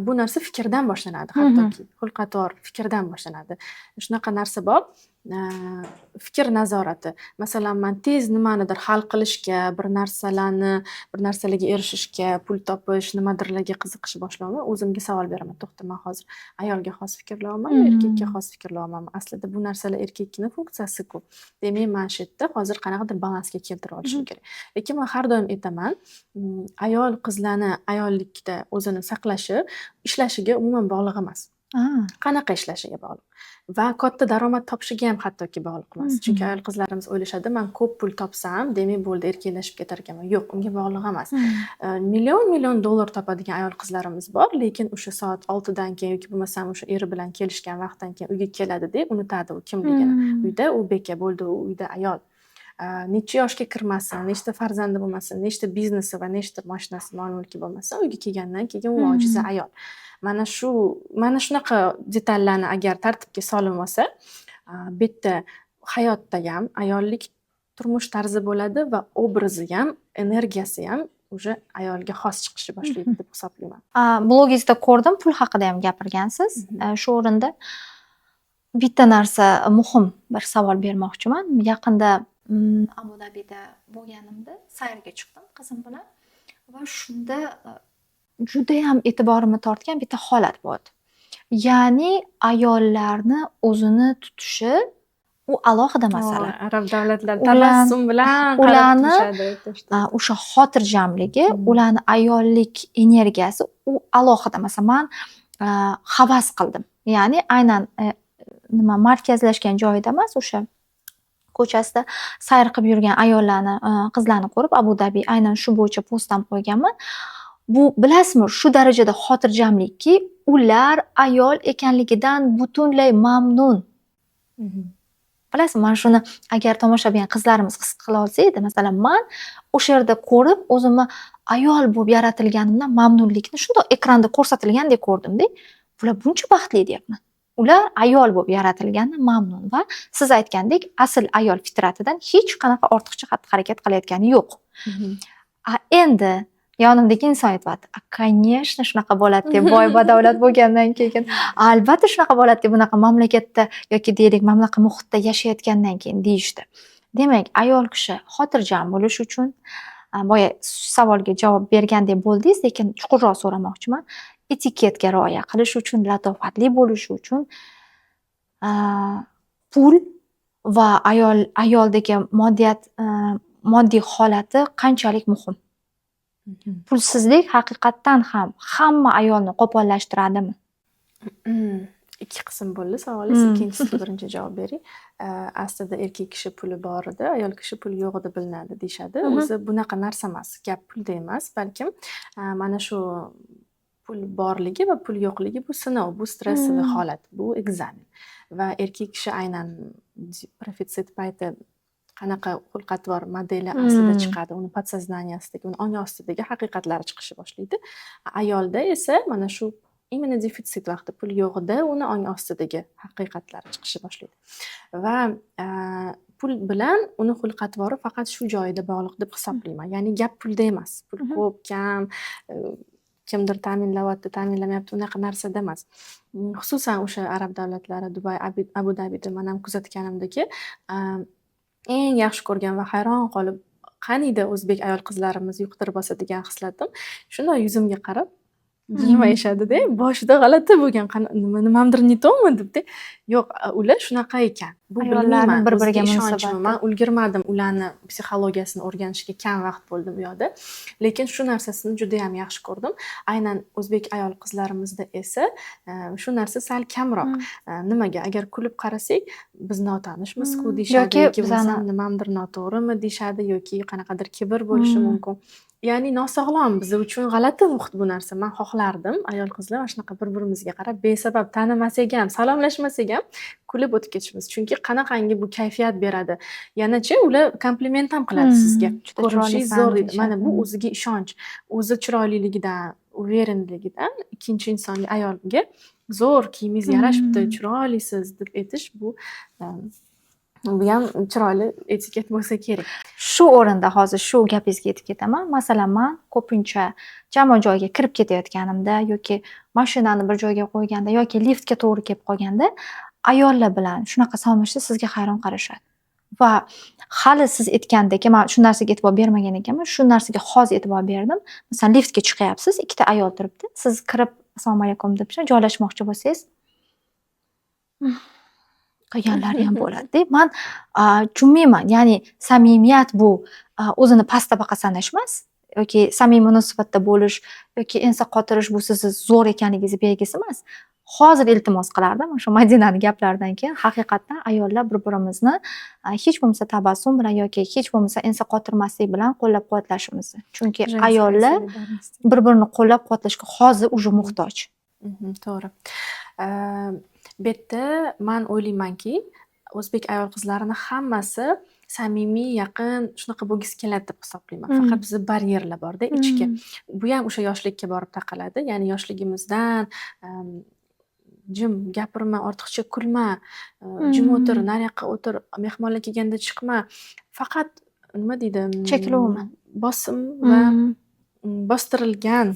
bu narsa fikrdan boshlanadi hattoki. Xulq-atvor fikrdan boshlanadi. Shunaqa narsa bor, fikr nazorati. Masalan, man tez nimanidir hal qilishga, bir narsalarni, bir narsalarga erishishga, pul topish, nimadirlarga qiziqishni boshlayapman. O'zimga savol beraman: "To'xta, man hozir ayolga xos fikrlayapmanmi, erkakka xos fikrlayapmanmi? Aslida bu narsalar erkakni funksiyasi-ku. Demak, man shu yerda hozir qanaqadir balansga keltirib olishim kerak." Lekin man har doim aytaman, ayol qizlarni ayollikda o'zini saqlashi ishlashiga umuman bog'liq emas. Qanaqa ishlashiga bog'liq va katta daromad topishiga ham hattoki bog'liq emas. Chunki ayol qizlarimiz o'ylashadi, man ko'p pul topsam, demak, bo'ldi, erkinlashib ketar ekanman. Yo'q, unga bog'liq emas. Million million dollar topadigan ayol qizlarimiz bor, lekin o'sha soat 6dan keyin yoki bo'lmasam o'sha eri bilan kelishgan vaqtdan keyin uyga keladi-da, unutadi u kimligini. Uyda u beka bo'ldi, u uyda ayol. Necha yoshga kirmasin, nechta farzandi bo'lmasin, nechta biznesi va nechta mashinasi, mol mulki bo'lmasin, uyga kelgandan keyin u ojiza ayol. Mana shunaqa detallarni agar tartibga solinmasa, bu yerda hayotdayam ayollik turmush tarzi bo'ladi va obrazi ham, energiyasi ham уже ayolga xos chiqishni boshlaydi deb hisoblayman. Blogingizda ko'rdim, pul haqida ham gapirgansiz. Shu o'rinda bitta narsa, muhim bir savol bermoqchiman. Yaqinda Abu Dabida bo'lganimda sayrga chiqdim qizim bilan va shunda judayam e'tiborimni tortgan bitta holat bo'ldi. Ya'ni ayollarni o'zini tutishi, u alohida masala. Arab davlatlari tabassum bilan qarab Ularni turishadi. o'sha xotirjamligi, ularni ayollik energiyasi, u alohida masala. Man havas qildim. Ya'ni aynan nima, markazlashgan joyida emas, o'sha ko'chasida sayr qilib yurgan ayollarni, qizlarni ko'rib, Abu Dabi, aynan shu bo'yicha post ham qo'yganman. Bu, bilasizmi, shu darajada xotirjamlikki, ular ayol ekanligidan butunlay mamnun. Bilasizmi, mana shuni agar tomoshabin qizlarimiz his qila olsa edi, masalan, man o'sha yerda ko'rib, o'zimni ayol bo'lib yaratilganimdan mamnunlikni shundoq ekranda ko'rsatilgandek ko'rdimda. Bular buncha baxtli deyapman. Ular ayol bo'lib yaratilganidan mamnun va siz aytgandek, asl ayol fitratidan hech qanaqa ortiqcha xatti harakat qilayotgani yo'q. A endi yonimdagi inson aytyapti: "A, конечно, shunaqa bo'ladi deb, boy badavlat bo'lgandan keyin, albatta shunaqa bo'ladi deb, bunaqa mamlakatda yoki deylik, mana bunaqa muhitda yashayotgandan keyin", deyishdi. Demak, ayol kishi xotirjam bo'lishi uchun, boya savolga javob bergandek bo'ldingiz, lekin chuqurroq so'ramoqchiman. Etiketga rioya qilish uchun, latofatli bo'lishi uchun pul va ayoldagi moddiyat, moddiy holati qanchalik muhim? Pulsizlik haqiqatdan ham hamma ayolni qo'pollashtiradimi? Ikki qism bo'ldi savolingiz. Ikkinchisiga birinchi javob beray. Aslida erkak kishi puli borida, ayol kishi puli yo'g'ida bilinadi deyishadi. O'zi bunaqa narsa emas. Gap pulda emas, balkim mana shu pul borligi va pul yo'qligi bu sinov, bu стрессовый holat, bu экзамен. Va erkak kishi aynan profitsit payti qanaqa xulq-atvor modeli aslida chiqadi, uni подсознания sidagi, uni ong ostidagi haqiqatlari chiqishni boshlaydi. Ayolda esa mana shu именно defitsit vaqti, pul yo'g'ida uni ong ostidagi haqiqatlari chiqishni boshlaydi. Va pul bilan uni xulq-atvori faqat shu joyida bog'liq deb hisoblayman. Ya'ni gap pulda emas. Pul ko'p, kam, kimdir ta'minlayapti, ta'minlamayapti, unaqa narsada emas. Xususan, o'sha arab davlatlari, Dubay, Abu Dabida man ham kuzatganimdaki, eng yaxshi ko'rgan va hayron qolib, qaniydi o'zbek ayol qizlarimiz yuqtirib olsa degan hislatim, shundoq yuzimga qarab jilmayishadida. Boshida g'alati bo'lgan, nima, nimamdir не то mi debda. Yo'q, ular shunaqa ekan. Bu Ayollarni bilmayman, bir-biriga o'ziga ishonchmi, munosabati. Man ulgurmadim ularni psixologiyasini o'rganishga, kam vaqt bo'ldi u yoqda. Lekin shu narsasini judayam yaxshi ko'rdim. Aynan o'zbek ayol qizlarimizda esa shu narsa sal kamroq. Nimaga? Agar kulib qarasak, biz notanishmiz-ku deyishadi, Yoki yoki bizani bo'lmasam nimamdir noto'g'rimi deyishadi, yoki qanaqadir kibr bo'lishi mumkin. Ya'ni nosog'lom, biz uchun g'alati muhit bu narsa. Man xohlardim, ayol qizlar mana shunaqa bir-birimizga qarab, besabab tanimasak ham, salomlashmasak ham kulib o'tib ketishimiz. Chunki qanaqangi bu kayfiyat beradi. Yanachi ular kompliment ham qiladi sizga. Juda Ko'rinishingiz chiroylisan zo'r deydi. deyishadi. Mana bu o'ziga ishonch, o'zi chiroyliligidan, уверен ligidan ikkinchi insonga, ayolga zo'r kiyimingiz yarashibdi, chiroylisiz deb aytish, bu ham chiroyli etiket bo'lsa kerak. Shu o'rinda hozir shu gapingizga yetib ketaman. Masalan, man ko'pincha jamoat joyiga kirib ketayotganimda yoki mashinani bir joyga qo'yganda yoki liftga to'g'ri kelib qolganda ayollar bilan shunaqa salomlashsa, sizga hayron qarashadi. Va hali siz aytgandek, man shu narsaga e'tibor bermagan ekanman, shu narsaga hozir e'tibor berdim. Masalan, liftga chiqyapsiz, ikkita ayol turibdi. Siz kirib "Assalomu alaykum" deb joylashmoqchi bo'lsangiz, qilganlari ham bo'ladi-da. Man tushunmayman. Ya'ni samimiyat bu o'zini past tabaqa sanash emas yoki samimiy munosabatda bo'lish yoki ensa qotirish bu sizni zo'r ekanligingizni belgisi emas. Hozir iltimos qilardim, o'sha Madinani gaplaridan keyin haqiqatdan ayollar bir-birimizni hech bo'lmasa tabassum bilan yoki hech bo'lmasa ensa qotirmaslik bilan qo'llab-quvvatlashimizni. Chunki Женская ayollar солидарность. bir-birini qo'llab-quvvatlashga hozir уже muhtoj. To'g'ri. Bu yerda man o'ylaymanki, o'zbek ayol qizlarini hammasi samimiy, yaqin, shunaqa bo'lgisi keladi deb hisoblayman. Faqat bizda baryerlar borda ichki. Bu ham o'sha yoshlikka borib taqaladi. Ya'ni yoshligimizdan jim gapirma, ortiqcha kulma, jim o'tir, nariyoqqa o'tir, mehmonlar kelganda chiqma. Faqat nima deydi? Cheklovmi? Bosim va bostirilgan.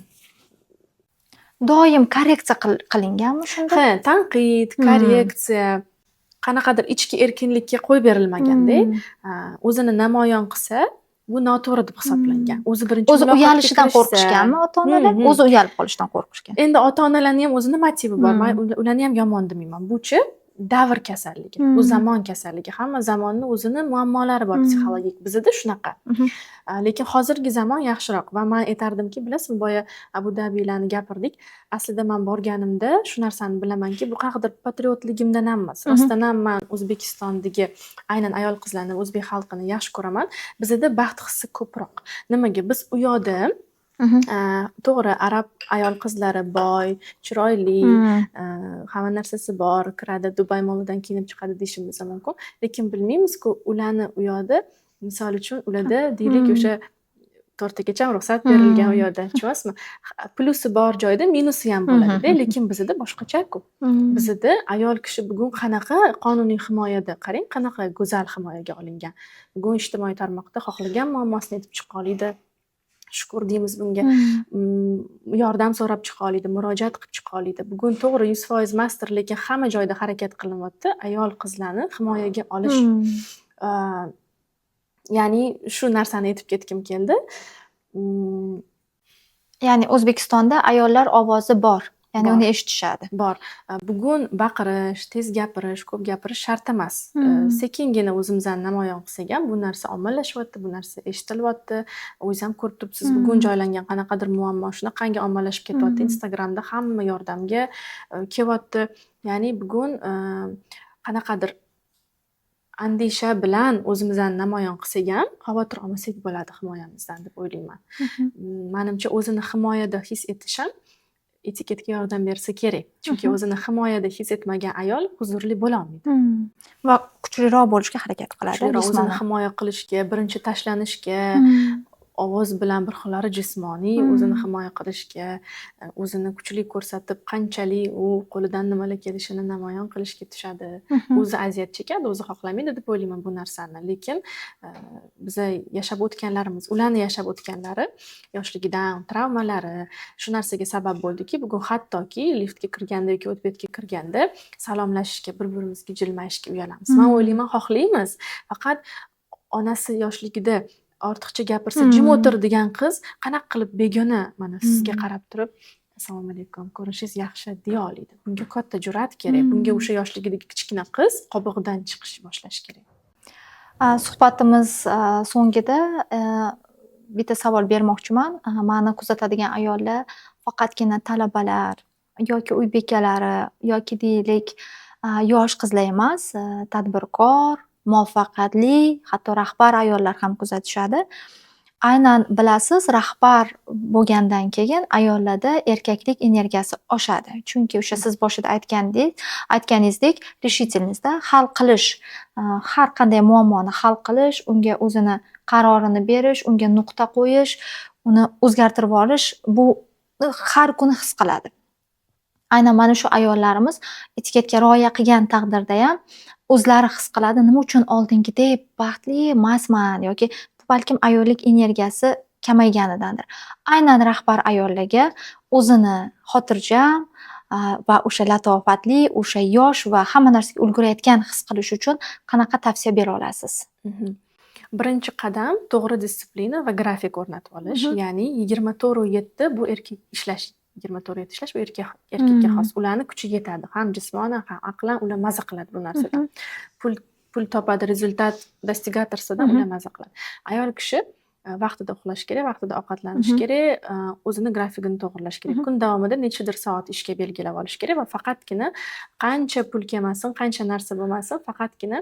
Doim korreksiya qilinganmi shunda? Ha, tanqid, korreksiya, qanaqadir ichki erkinlikka qo'yib berilmaganda, o'zini namoyon qilsa, bu noto'g'ri deb hisoblangan. O'zi birinchi O'zi muloqotga uyalishidan kirishsa qo'rqishganmi ota-onalar? O'zi uyalib qolishdan qo'rqishgan. Endi ota-onalarning ham o'zini motivi bor. Man ularni ham yomon demayman. Buchi davr kasalligi, bu zamon kasalligi. Hamma zamonni o'zini muammolari bor psixologik. Bizada shunaqa. Lekin hozirgi zamon yaxshiroq va man aytardimki, bilasizmi, boya Abu Dabilarni gapirdik. Aslida man borganimda shu narsani bilamanki, bu qanaqadir patriotligimdan ham emas. Rostdan ham man O'zbekistondagi aynan ayol qizlarni, o'zbek xalqini yaxshi ko'raman. Bizada baxt hissi ko'proq. Nimaga? Biz u yoqda to'g'ri, arab ayol qizlari boy, chiroyli, hamma narsasi bor, kiradi, Dubay Mollidan kiyinib chiqadi deyishimiz ham mumkin. Lekin bilmaymiz-ku, ularni u yoqda, misol uchun, ularda deylik o'sha 4 tagacha ruxsat berilgan u yoqda, tushunyapsizmi? Plyusi bor joyda minusi ham bo'ladida, lekin bizada boshqacha-ku. Bizada ayol kishi bugun qanaqa qonuniy himoyada, qarang, qanaqa go'zal himoyaga olingan. Bugun ijtimoiy tarmoqda xohlagan muammosini aytib chiqa oladi. Shukur deymiz bunga. Yordam so'rab chiqa oladi, murojaat qilib chiqa oladi. Bugun to'g'ri, 100% emasdir, lekin hamma joyda harakat qilinyapti ayol qizlarni himoyaga olish. Ya'ni shu narsani aytib ketgim keldi. Ya'ni O'zbekistonda ayollar ovozi bor. Ya'ni Bor. uni eshitishadi. Bor. Bugun baqirish, tez gapirish, ko'p gapirish shart emas. Sekingina o'zimizni namoyon qilsak ham bu narsa ommalashyapti, bu narsa eshitilyapti. O'zingiz ham ko'rib turibsiz, bugun joylangan qanaqadir muammo shunaqangi ommalashib ketyapti. Instagramda hamma yordamga kelyapti. Ya'ni bugun qanaqadir andisha bilan o'zimizni namoyon qilsak ham xavotir olmasak bo'ladi himoyamizdan deb o'ylayman. Manimcha, o'zini himoyada his etish ham etiketga yordam bersa kerak. Chunki o'zini himoyada his etmagan ayol huzurli bo'lolmaydi. Va kuchliroq bo'lishga harakat qiladi Kuchliroq, o'zini jismonan. himoya qilishga, birinchi tashlanishga, ovoz bilan bir xillari jismoniy o'zini himoya qilishga, o'zini kuchli ko'rsatib, qanchalik u qo'lidan nimalar kelishini namoyon qilishga tushadi. O'zi aziyat chekadi, o'zi xohlamaydi deb o'ylayman bu narsani. Lekin biza yashab o'tganlarimiz, ularni yashab o'tganlari, yoshligidan travmalari shu narsaga sabab bo'ldiki, bugun hattoki liftga kirganda yoki o'tbetga kirganda salomlashishga, bir-birimizga jilmayishga uyalamiz. Man o'ylayman, xohlaymiz. Faqat onasi yoshligida ortiqcha gapirsa, jim o'tir degan qiz qanaqa qilib begona mana sizga qarab turib "Assalomu alaykum, ko'rinishingiz yaxshi", deya oladi. Bunga katta jur'at kerak. Bunga o'sha yoshligidagi kichkina qiz qobig'idan chiqish boshlash kerak. Suhbatimiz so'ngida bitta savol bermoqchiman. Mani kuzatadigan ayollar faqatgina talabalar yoki uy bekalari yoki, deylik, yosh qizlar emas, tadbirkor, muvaffaqiyatli, hatto rahbar ayollar ham kuzatishadi. Aynan, bilasiz, rahbar bo'lgandan keyin ayollarda erkaklik energiyasi oshadi. Chunki o'sha siz boshida aytganingizdek, решительность da hal qilish, har qanday muammoni hal qilish, unga o'zini qarorini berish, unga nuqta qo'yish, uni o'zgartirib olish, bu har kuni his qiladi. Aynan mana shu ayollarimiz etiketga rioya qilgan taqdirdayam o'zlari his qiladi, nima uchun oldingidek baxtli emasman yoki balkim ayollik energiyasi kamayganidandir. Aynan rahbar ayollarga o'zini xotirjam va o'sha latofatli, o'sha yosh va hamma narsaga ulgurayotgan his qilish uchun qanaqa tavsiya bera olasiz? Birinchi qadam to'g'ri дисциплина va grafik o'rnatib olish. Ya'ni 24:7 bu erkak ishlash, 24:7 ishlash bu erkakka xos. Ularni kuchi yetadi. Ham jismonan, ham aqlan ular maza qiladi bu narsadan. Pul topadi, результат достигатор sidan ular maza qiladi. Ayol kishi vaqtida uxlashi kerak, vaqtida ovqatlanishi kerak, o'zini grafigini to'g'irlash kerak. Kun davomida nechadir soat ishga belgilab olish kerak va faqatgina qancha pul kelmasin, qancha narsa bo'lmasin, faqatgina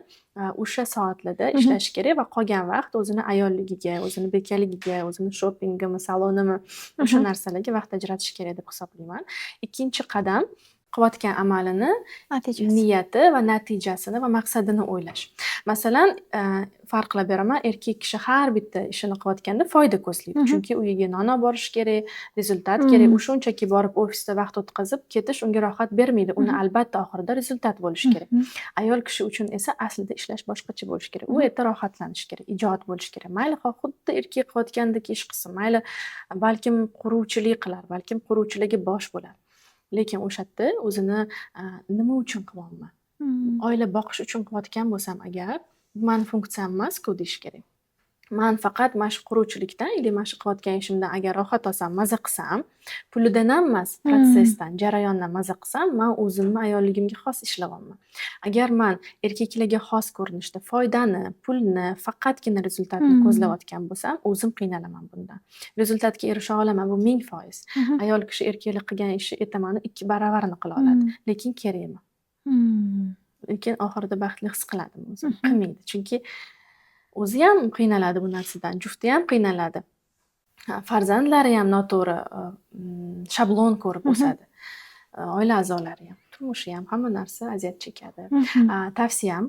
o'sha soatlarda ishlashi kerak va qolgan vaqt o'zini ayolligiga, o'zini bekaligiga, o'zini shoppingimi, salonimi, o'sha narsalarga vaqt ajratish kerak deb hisoblayman. Ikkinchi qadam qilayotgan amalini Natijasi. niyati va natijasini va maqsadini o'ylash. Masalan, farqlab beraman, erkak kishi har bitta ishini qilayotganda foyda ko'zlaydi. Chunki uyiga non olib borish kerak, результат kerak. U shunchaki borib ofisda vaqt o'tkazib ketish unga rohat bermaydi. Uni albatta oxirida результат bo'lishi kerak. Ayol kishi uchun esa aslida ishlash boshqacha bo'lishi kerak. U yerda rohatlanish kerak, ijod bo'lishi kerak. Mayli, xoh xuddi erkak qilayotgandek ish qilsin, mayli, balkim quruvchilik qilar, balkim quruvchilarga bosh bo'lar. Lekin o'sha yerda o'zini nima uchun qilyapman? Oila boqish uchun qilayotgan bo'lsam agar, bu mani funksiyam emas-ku deyish kerak. Man faqat mana shu quruvchilikdan или mana shu qilayotgan ishimdan agar rohat olsam, maza qilsam, pulidan ham emas, protsessdan, jarayondan maza qilsam, man o'zimni ayolligimga xos ishlayapman. Agar man erkaklarga xos ko'rinishda foydani, pulni, faqatgina результат ni ko'zlayotgan bo'lsam, o'zim qiynalaman bundan. Результат ga erisha olaman, bu 1000%. Ayol kishi erkaklar qilgan ishni, aytamanu, 2 baravarini qila oladi. Lekin kerakmi? Lekin oxirida baxtli his qiladimi o'zini? Qilmaydi. Chunki o'zi ham qiynaladi bu narsadan, jufti ham qiynaladi. Farzandlari ham noto'g'ri shablon ko'rib o'sadi. Oila a'zolari ham, turmushi ham, hamma narsa aziyat chekadi. Tavsiyam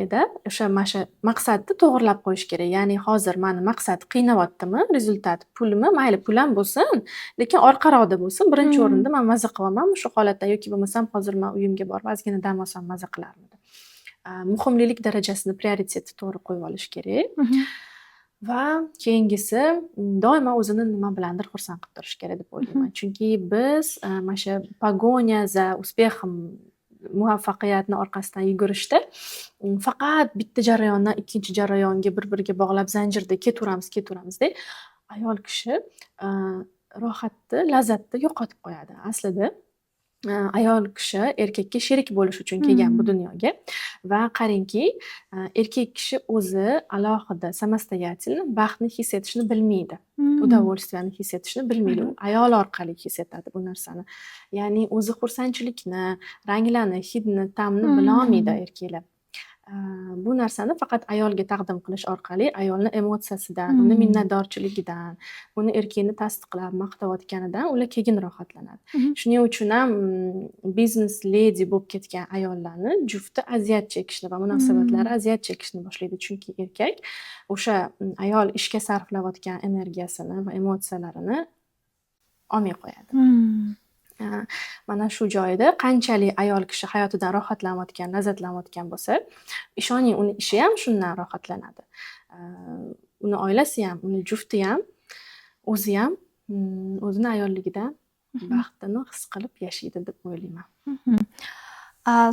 edi, o'sha mana shu maqsadni to'g'irlab qo'yish kerak. Ya'ni hozir mani maqsad qiynayaptimi, результат, pulmi, mayli, pul ham bo'lsin, lekin orqaroqda bo'lsin. Birinchi o'rinda man maza qilyapmanmi shu holatda yoki bo'lmasam hozir man uyimga borib ozgina dam olsam maza qilarmidim. Muhimlilik darajasini, prioritetni to'g'ri qo'yib olish kerak. Va keyingisi, doimo o'zini nima bilandir xursand qilib turish kerak deb o'ylayman. Chunki biz mana shu погоня за успехом, muvaffaqiyatni orqasidan yugurishda faqat bitta jarayondan ikkinchi jarayonga bir-biriga bog'lab zanjirda ketaveramiz, ketaveramizda, ayol kishi rohatni, lazzatni yo'qotib qo'yadi. Aslida ayol kishi erkakka sherik bo'lish uchun kelgan bu dunyoga va qarangki, erkak kishi o'zi alohida, самостоятельно baxtni his etishni bilmaydi. Удовольствие ni his etishni bilmaydi. U ayol orqali his etadi bu narsani. Ya'ni o'zi xursandchilikni, ranglarni, hidni, ta'mni bilolmaydi erkaklar. Bu narsani faqat ayolga taqdim qilish orqali ayolni emotsiyasidan, uni minnatdorchiligidan, uni erkakni tasdiqlab maqtayotganidan ular keyin rohatlanadi. Shuning uchun ham biznes ledi bo'lib ketgan ayollarni jufti aziyat chekishni va munosabatlari aziyat chekishni boshlaydi. Chunki erkak o'sha ayol ishga sarflayotgan energiyasini va emotsiyalarini olmay qo'yadi. Mana shu joyda qanchalik ayol kishi hayotidan rohatlanayotgan, lazzatlanayotgan bo'lsa, ishoning, uni ishi ham shundan rohatlanadi. Uni oilasi ham, uni jufti ham, o'zi ham o'zini ayolligidan baxtini his qilib yashaydi deb o'ylayman.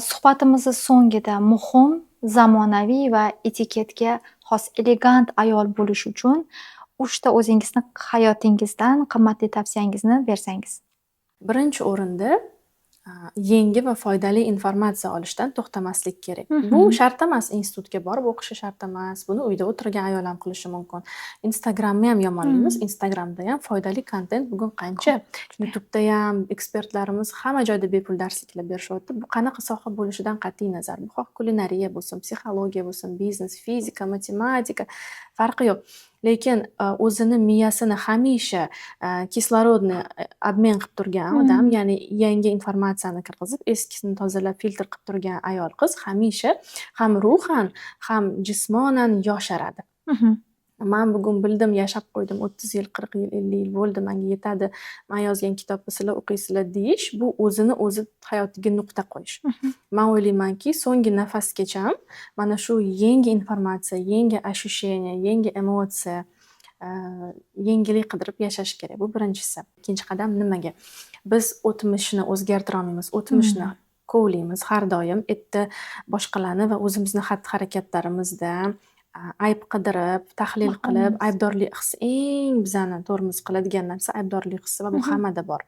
Suhbatimizni so'ngida muhim, zamonaviy va etiketga xos elegant ayol bo'lish uchun uchta o'zingizni hayotingizdan qimmatli tavsiyangizni bersangiz. Birinchi o'rinda yangi va foydali informatsiya olishdan to'xtamaslik kerak. Bu shart emas, institutga borib o'qishi shart emas. Buni uyda o'tirgan ayol ham qilishi mumkin. Instagramni ham yomonlaymiz. Instagramda ham foydali kontent bugun qancha. YouTube'da ham ekspertlarimiz hamma joyda bepul darsliklar berishyapti. Bu qanaqa soha bo'lishidan qat'iy nazar. Bu xoh kulinariya bo'lsin, psixologiya bo'lsin, biznes, fizika, matematika, farqi yo'q. Lekin o'zini miyasini hamisha kislorodni обмен qilib turgan odam, ya'ni yangi informatsiyani kirgizib, eskisini tozalab, filtr qilib turgan ayol qiz hamisha ham ruhan, ham jismonan yosharadi. Man bugun bildim, yashab qo'ydim, 30 yil, 40 yil, 50 yil bo'ldi, manga yetadi, man yozgan kitobni sizlar o'qiysizlar deyish, bu o'zini o'zi hayotiga nuqta qo'yish. Man o'ylaymanki, so'nggi nafasgacha mana shu yangi informatsiya, yangi ощущение, yangi emotsiya, yangilik qidirib yashash kerak. Bu birinchisi. Ikkinchi qadam nimaga? Biz o'tmishni o'zgartirolmaymiz, o'tmishni kovlaymiz har doim. Erta boshqalarni va o'zimizni xatti harakatlarimizda ayb qidirib, tahlil qilib, aybdorlik hissi eng bizani tormoz qiladigan narsa, aybdorlik hissi va bu hammada bor.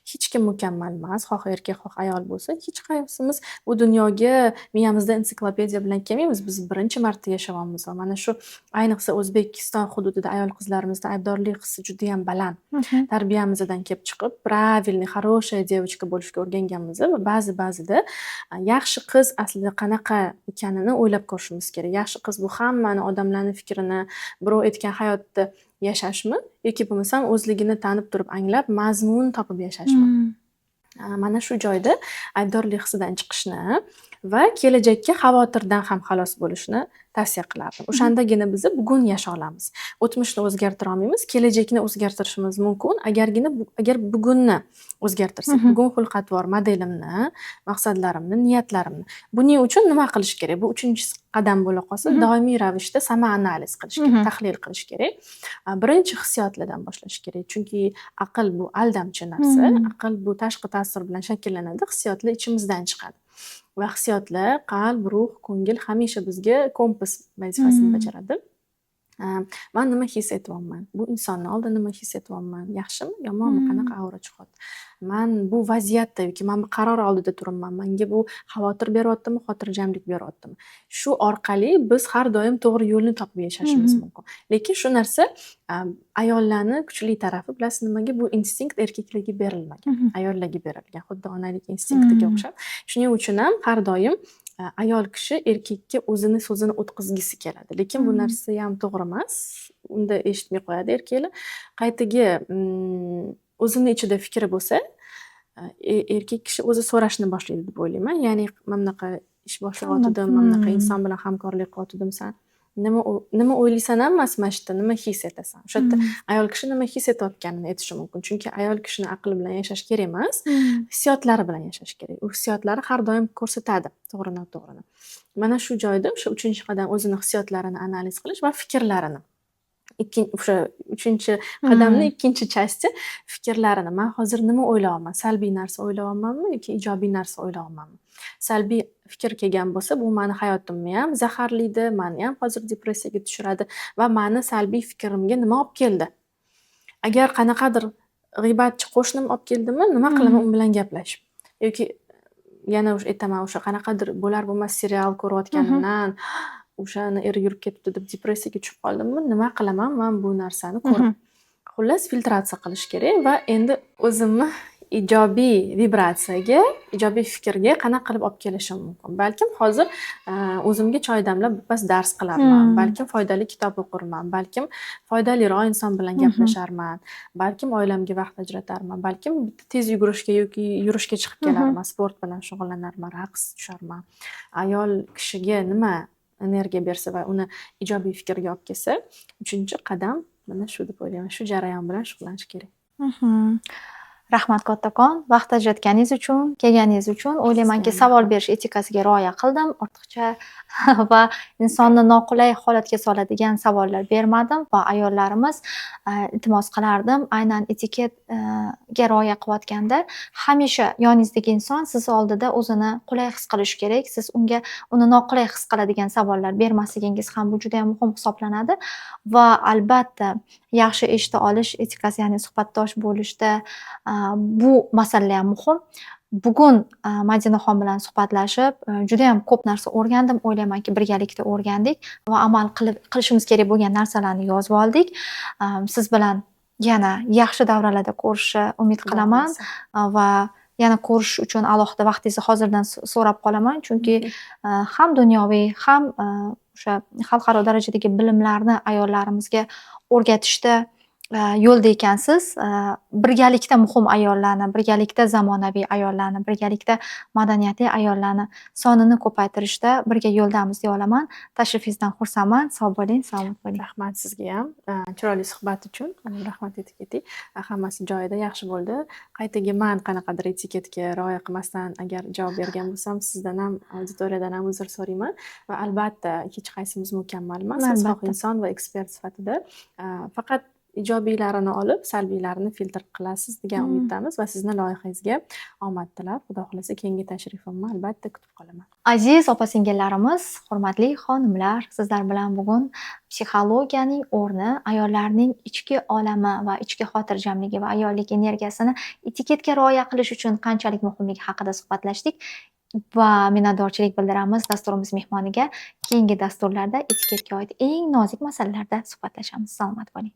Hech kim mukammal emas, xoh erkak, xoh ayol bo'lsin. Hech qaysimiz bu dunyoga miyamizda ensiklopediya bilan kelmaymiz. Biz birinchi marta yashayapmiz va mana shu, ayniqsa, O'zbekiston hududida ayol qizlarimizda aybdorlik hissi judayam baland. Tarbiyamizdan kelib chiqib, правильный, хорошая девочка bo'lishga o'rganganmiz va ba'zi ba'zida yaxshi qiz aslida qanaqa ekanini o'ylab ko'rishimiz kerak. Yaxshi qiz bu hammani, odamlarni fikrini, birov aytgan hayotda yashashmi yoki bo'lmasam o'zligini tanib turib, anglab, mazmun topib yashashmi? Mana shu joyda aybdorlik hissidan chiqishni va kelajakka xavotirdan ham xalos bo'lishni tavsiya qilardim. O'shandagina biza bugun yasha olamiz. O'tmishni o'zgartira olmaymiz, kelajakni o'zgartirishimiz mumkin, agargina agar bugunni o'zgartirsak, bugun xulq-atvor modelimni, maqsadlarimni, niyatlarimni. Buning uchun nima qilish kerak? Bu uchinchi qadam bo'la qolsa, doimiy ravishda самоанализ qilish kerak, tahlil qilish kerak. Birinchi hissiyotlardan boshlash kerak. Chunki aql bu aldamchi narsa. Aql bu tashqi ta'sir bilan shakllanadi, hissiyotlar ichimizdan chiqadi. Va hissiyotlar, qalb, ruh, ko'ngil hamisha bizga kompas vazifasini bajaradi. Man nima his etyapman? Bu insonni oldida nima his etyapman? Yaxshimi, yomonmi? Qanaqa aura chiqyapti? Man bu vaziyatda yoki man bu qaror oldida turibman. Manga bu xavotir beryaptimi, xotirjamlik beryaptimi? Shu orqali biz har doim to'g'ri yo'lni topib yashashimiz mumkin. Lekin shu narsa ayollarni kuchli tarafi, bilasiz nimaga? Bu instinkt erkaklarga berilmagan, ayollarga berilgan. Xuddi onalik instinktiga o'xshab. Shuning uchun ham har doim ayol kishi erkakka o'zini so'zini o'tkazgisi keladi. Lekin bu narsa ham to'g'ri emas. Unda eshitmay qo'yadi erkaklar. Qaytaga o'zini ichida fikri bo'lsa, erkak kishi o'zi so'rashni boshlaydi deb o'ylayman. Ya'ni mana bunaqa ish boshlayotgandim, mana bunaqa inson bilan hamkorlik qilayotgandim, san nima o'ylaysan ham emas, mana shu yerda nima his etasan? O'sha yerda ayol kishi nima his etayotganini aytishi mumkin. Chunki ayol kishini aqli bilan yashash kerak emas, hissiyotlari bilan yashash kerak. U hissiyotlari har doim ko'rsatadi to'g'ri, noto'g'rini. Mana shu joyda o'sha uchinchi qadam o'zini hissiyotlarini analiz qilish va fikrlarini. O'sha uchinchi qadamni ikkinchi части fikrlarini. Man hozir nima o'ylayapman? Salbiy narsa o'ylayapmanmi yoki ijobiy narsa o'ylayapmanmi? Salbiy fikr kelgan bo'lsa, bu mani hayotimni ham zaharlaydi, mani ham hozir depressiyaga tushiradi va mani salbiy fikrimga nima olib keldi? Agar qanaqadir g'iybatchi qo'shnim olib keldimi, nima qilaman u bilan gaplashib? Yoki yana o'sha aytaman, o'sha qanaqadir bo'lar bo'lmas serial ko'rayotganimdan o'shani eri yurib ketibdi deb depressiyaga tushib qoldimmi, nima qilaman man bu narsani ko'rib? Xullas, filtratsiya qilish kerak va endi o'zimni ijobiy vibratsiyaga, ijobiy fikrga qanaqa qilib olib kelishim mumkin? Balkim hozir o'zimga choy damlab birpas dars qilarman, balkim foydali kitob o'qirman, balkim foydaliroq inson bilan gaplasharman, balkim oilamga vaqt ajratarman, balkim bitta tez yugurishga yoki yurishga chiqib kelarman, sport bilan shug'ullanarman, raqs tusharman. Ayol kishiga nima energiya bersa va uni ijobiy fikrga olib kelsa, uchinchi qadam mana shu deb o'ylayman. Shu jarayon bilan shug'ullanish kerak. Rahmat kattakon vaqt ajratganingiz uchun, kelganingiz uchun. O'ylaymanki, Sizga ham savol rahmat. berish etikasiga rioya qildim. Ortiqcha va insonni noqulay holatga soladigan savollar bermadim va ayollarimiz, iltimos qilardim, aynan etiketga rioya qilayotganda hamisha yoningizdagi inson siz oldida o'zini qulay his qilishi kerak. Siz unga uni noqulay his qiladigan savollar bermasligingiz ham bu judayam muhim hisoblanadi va albatta yaxshi eshita olish etikasi, ya'ni suhbatdosh bo'lishda Bu masalalar ham muhim. Bugun Madinaxon bilan suhbatlashib, judayam ko'p narsa o'rgandim. O'ylaymanki, birgalikda o'rgandik va amal qilib qilishimiz kerak bo'lgan narsalarni yozib oldik. Siz bilan yana yaxshi davralarda ko'rishishni umid Xudo qilaman xohlasa. Va yana ko'rishish uchun alohida vaqtingizni hozirdan so'rab qolaman, chunki ham dunyoviy, ham o'sha xalqaro darajadagi bilimlarni ayollarimizga o'rgatishda yo'lda ekansiz. Birgalikda muhim ayollarni, birgalikda zamonaviy ayollarni, birgalikda madaniyatli ayollarni sonini ko'paytirishda birga yo'ldamiz deya olaman. Tashrifingizdan xursandman. Sog' bo'ling, salomat bo'ling. Rahmat sizga ham chiroyli suhbat uchun. Rahmat aytib keting. Hammasi joyida, yaxshi bo'ldi. Qaytaga man qanaqadir etiketga rioya qilmasdan agar javob bergan bo'lsam, sizdan ham, auditoriyadan ham uzr so'rayman. Va albatta, hech qaysimiz mukammal emasmiz. Xoh inson va ekspert sifatida faqat ijobiylarini olib, salbiylarini filtr qilasiz degan umiddamiz va sizni loyihangizga omad tilab, Xudo xohlasa, keyingi tashrifimni albatta kutib qolaman. Aziz opa singillarimiz, hurmatli xonimlar, sizlar bilan bugun psixologiyaning o'rni, ayollarning ichki olami va ichki xotirjamligi va ayollik energiyasini etiketga rioya qilish uchun qanchalik muhimligi haqida suhbatlashdik va minnatdorchilik bildiramiz dasturimiz mehmoniga. Keyingi dasturlarda etiketga oid eng nozik masalalarda suhbatlashamiz. Salomat bo'ling.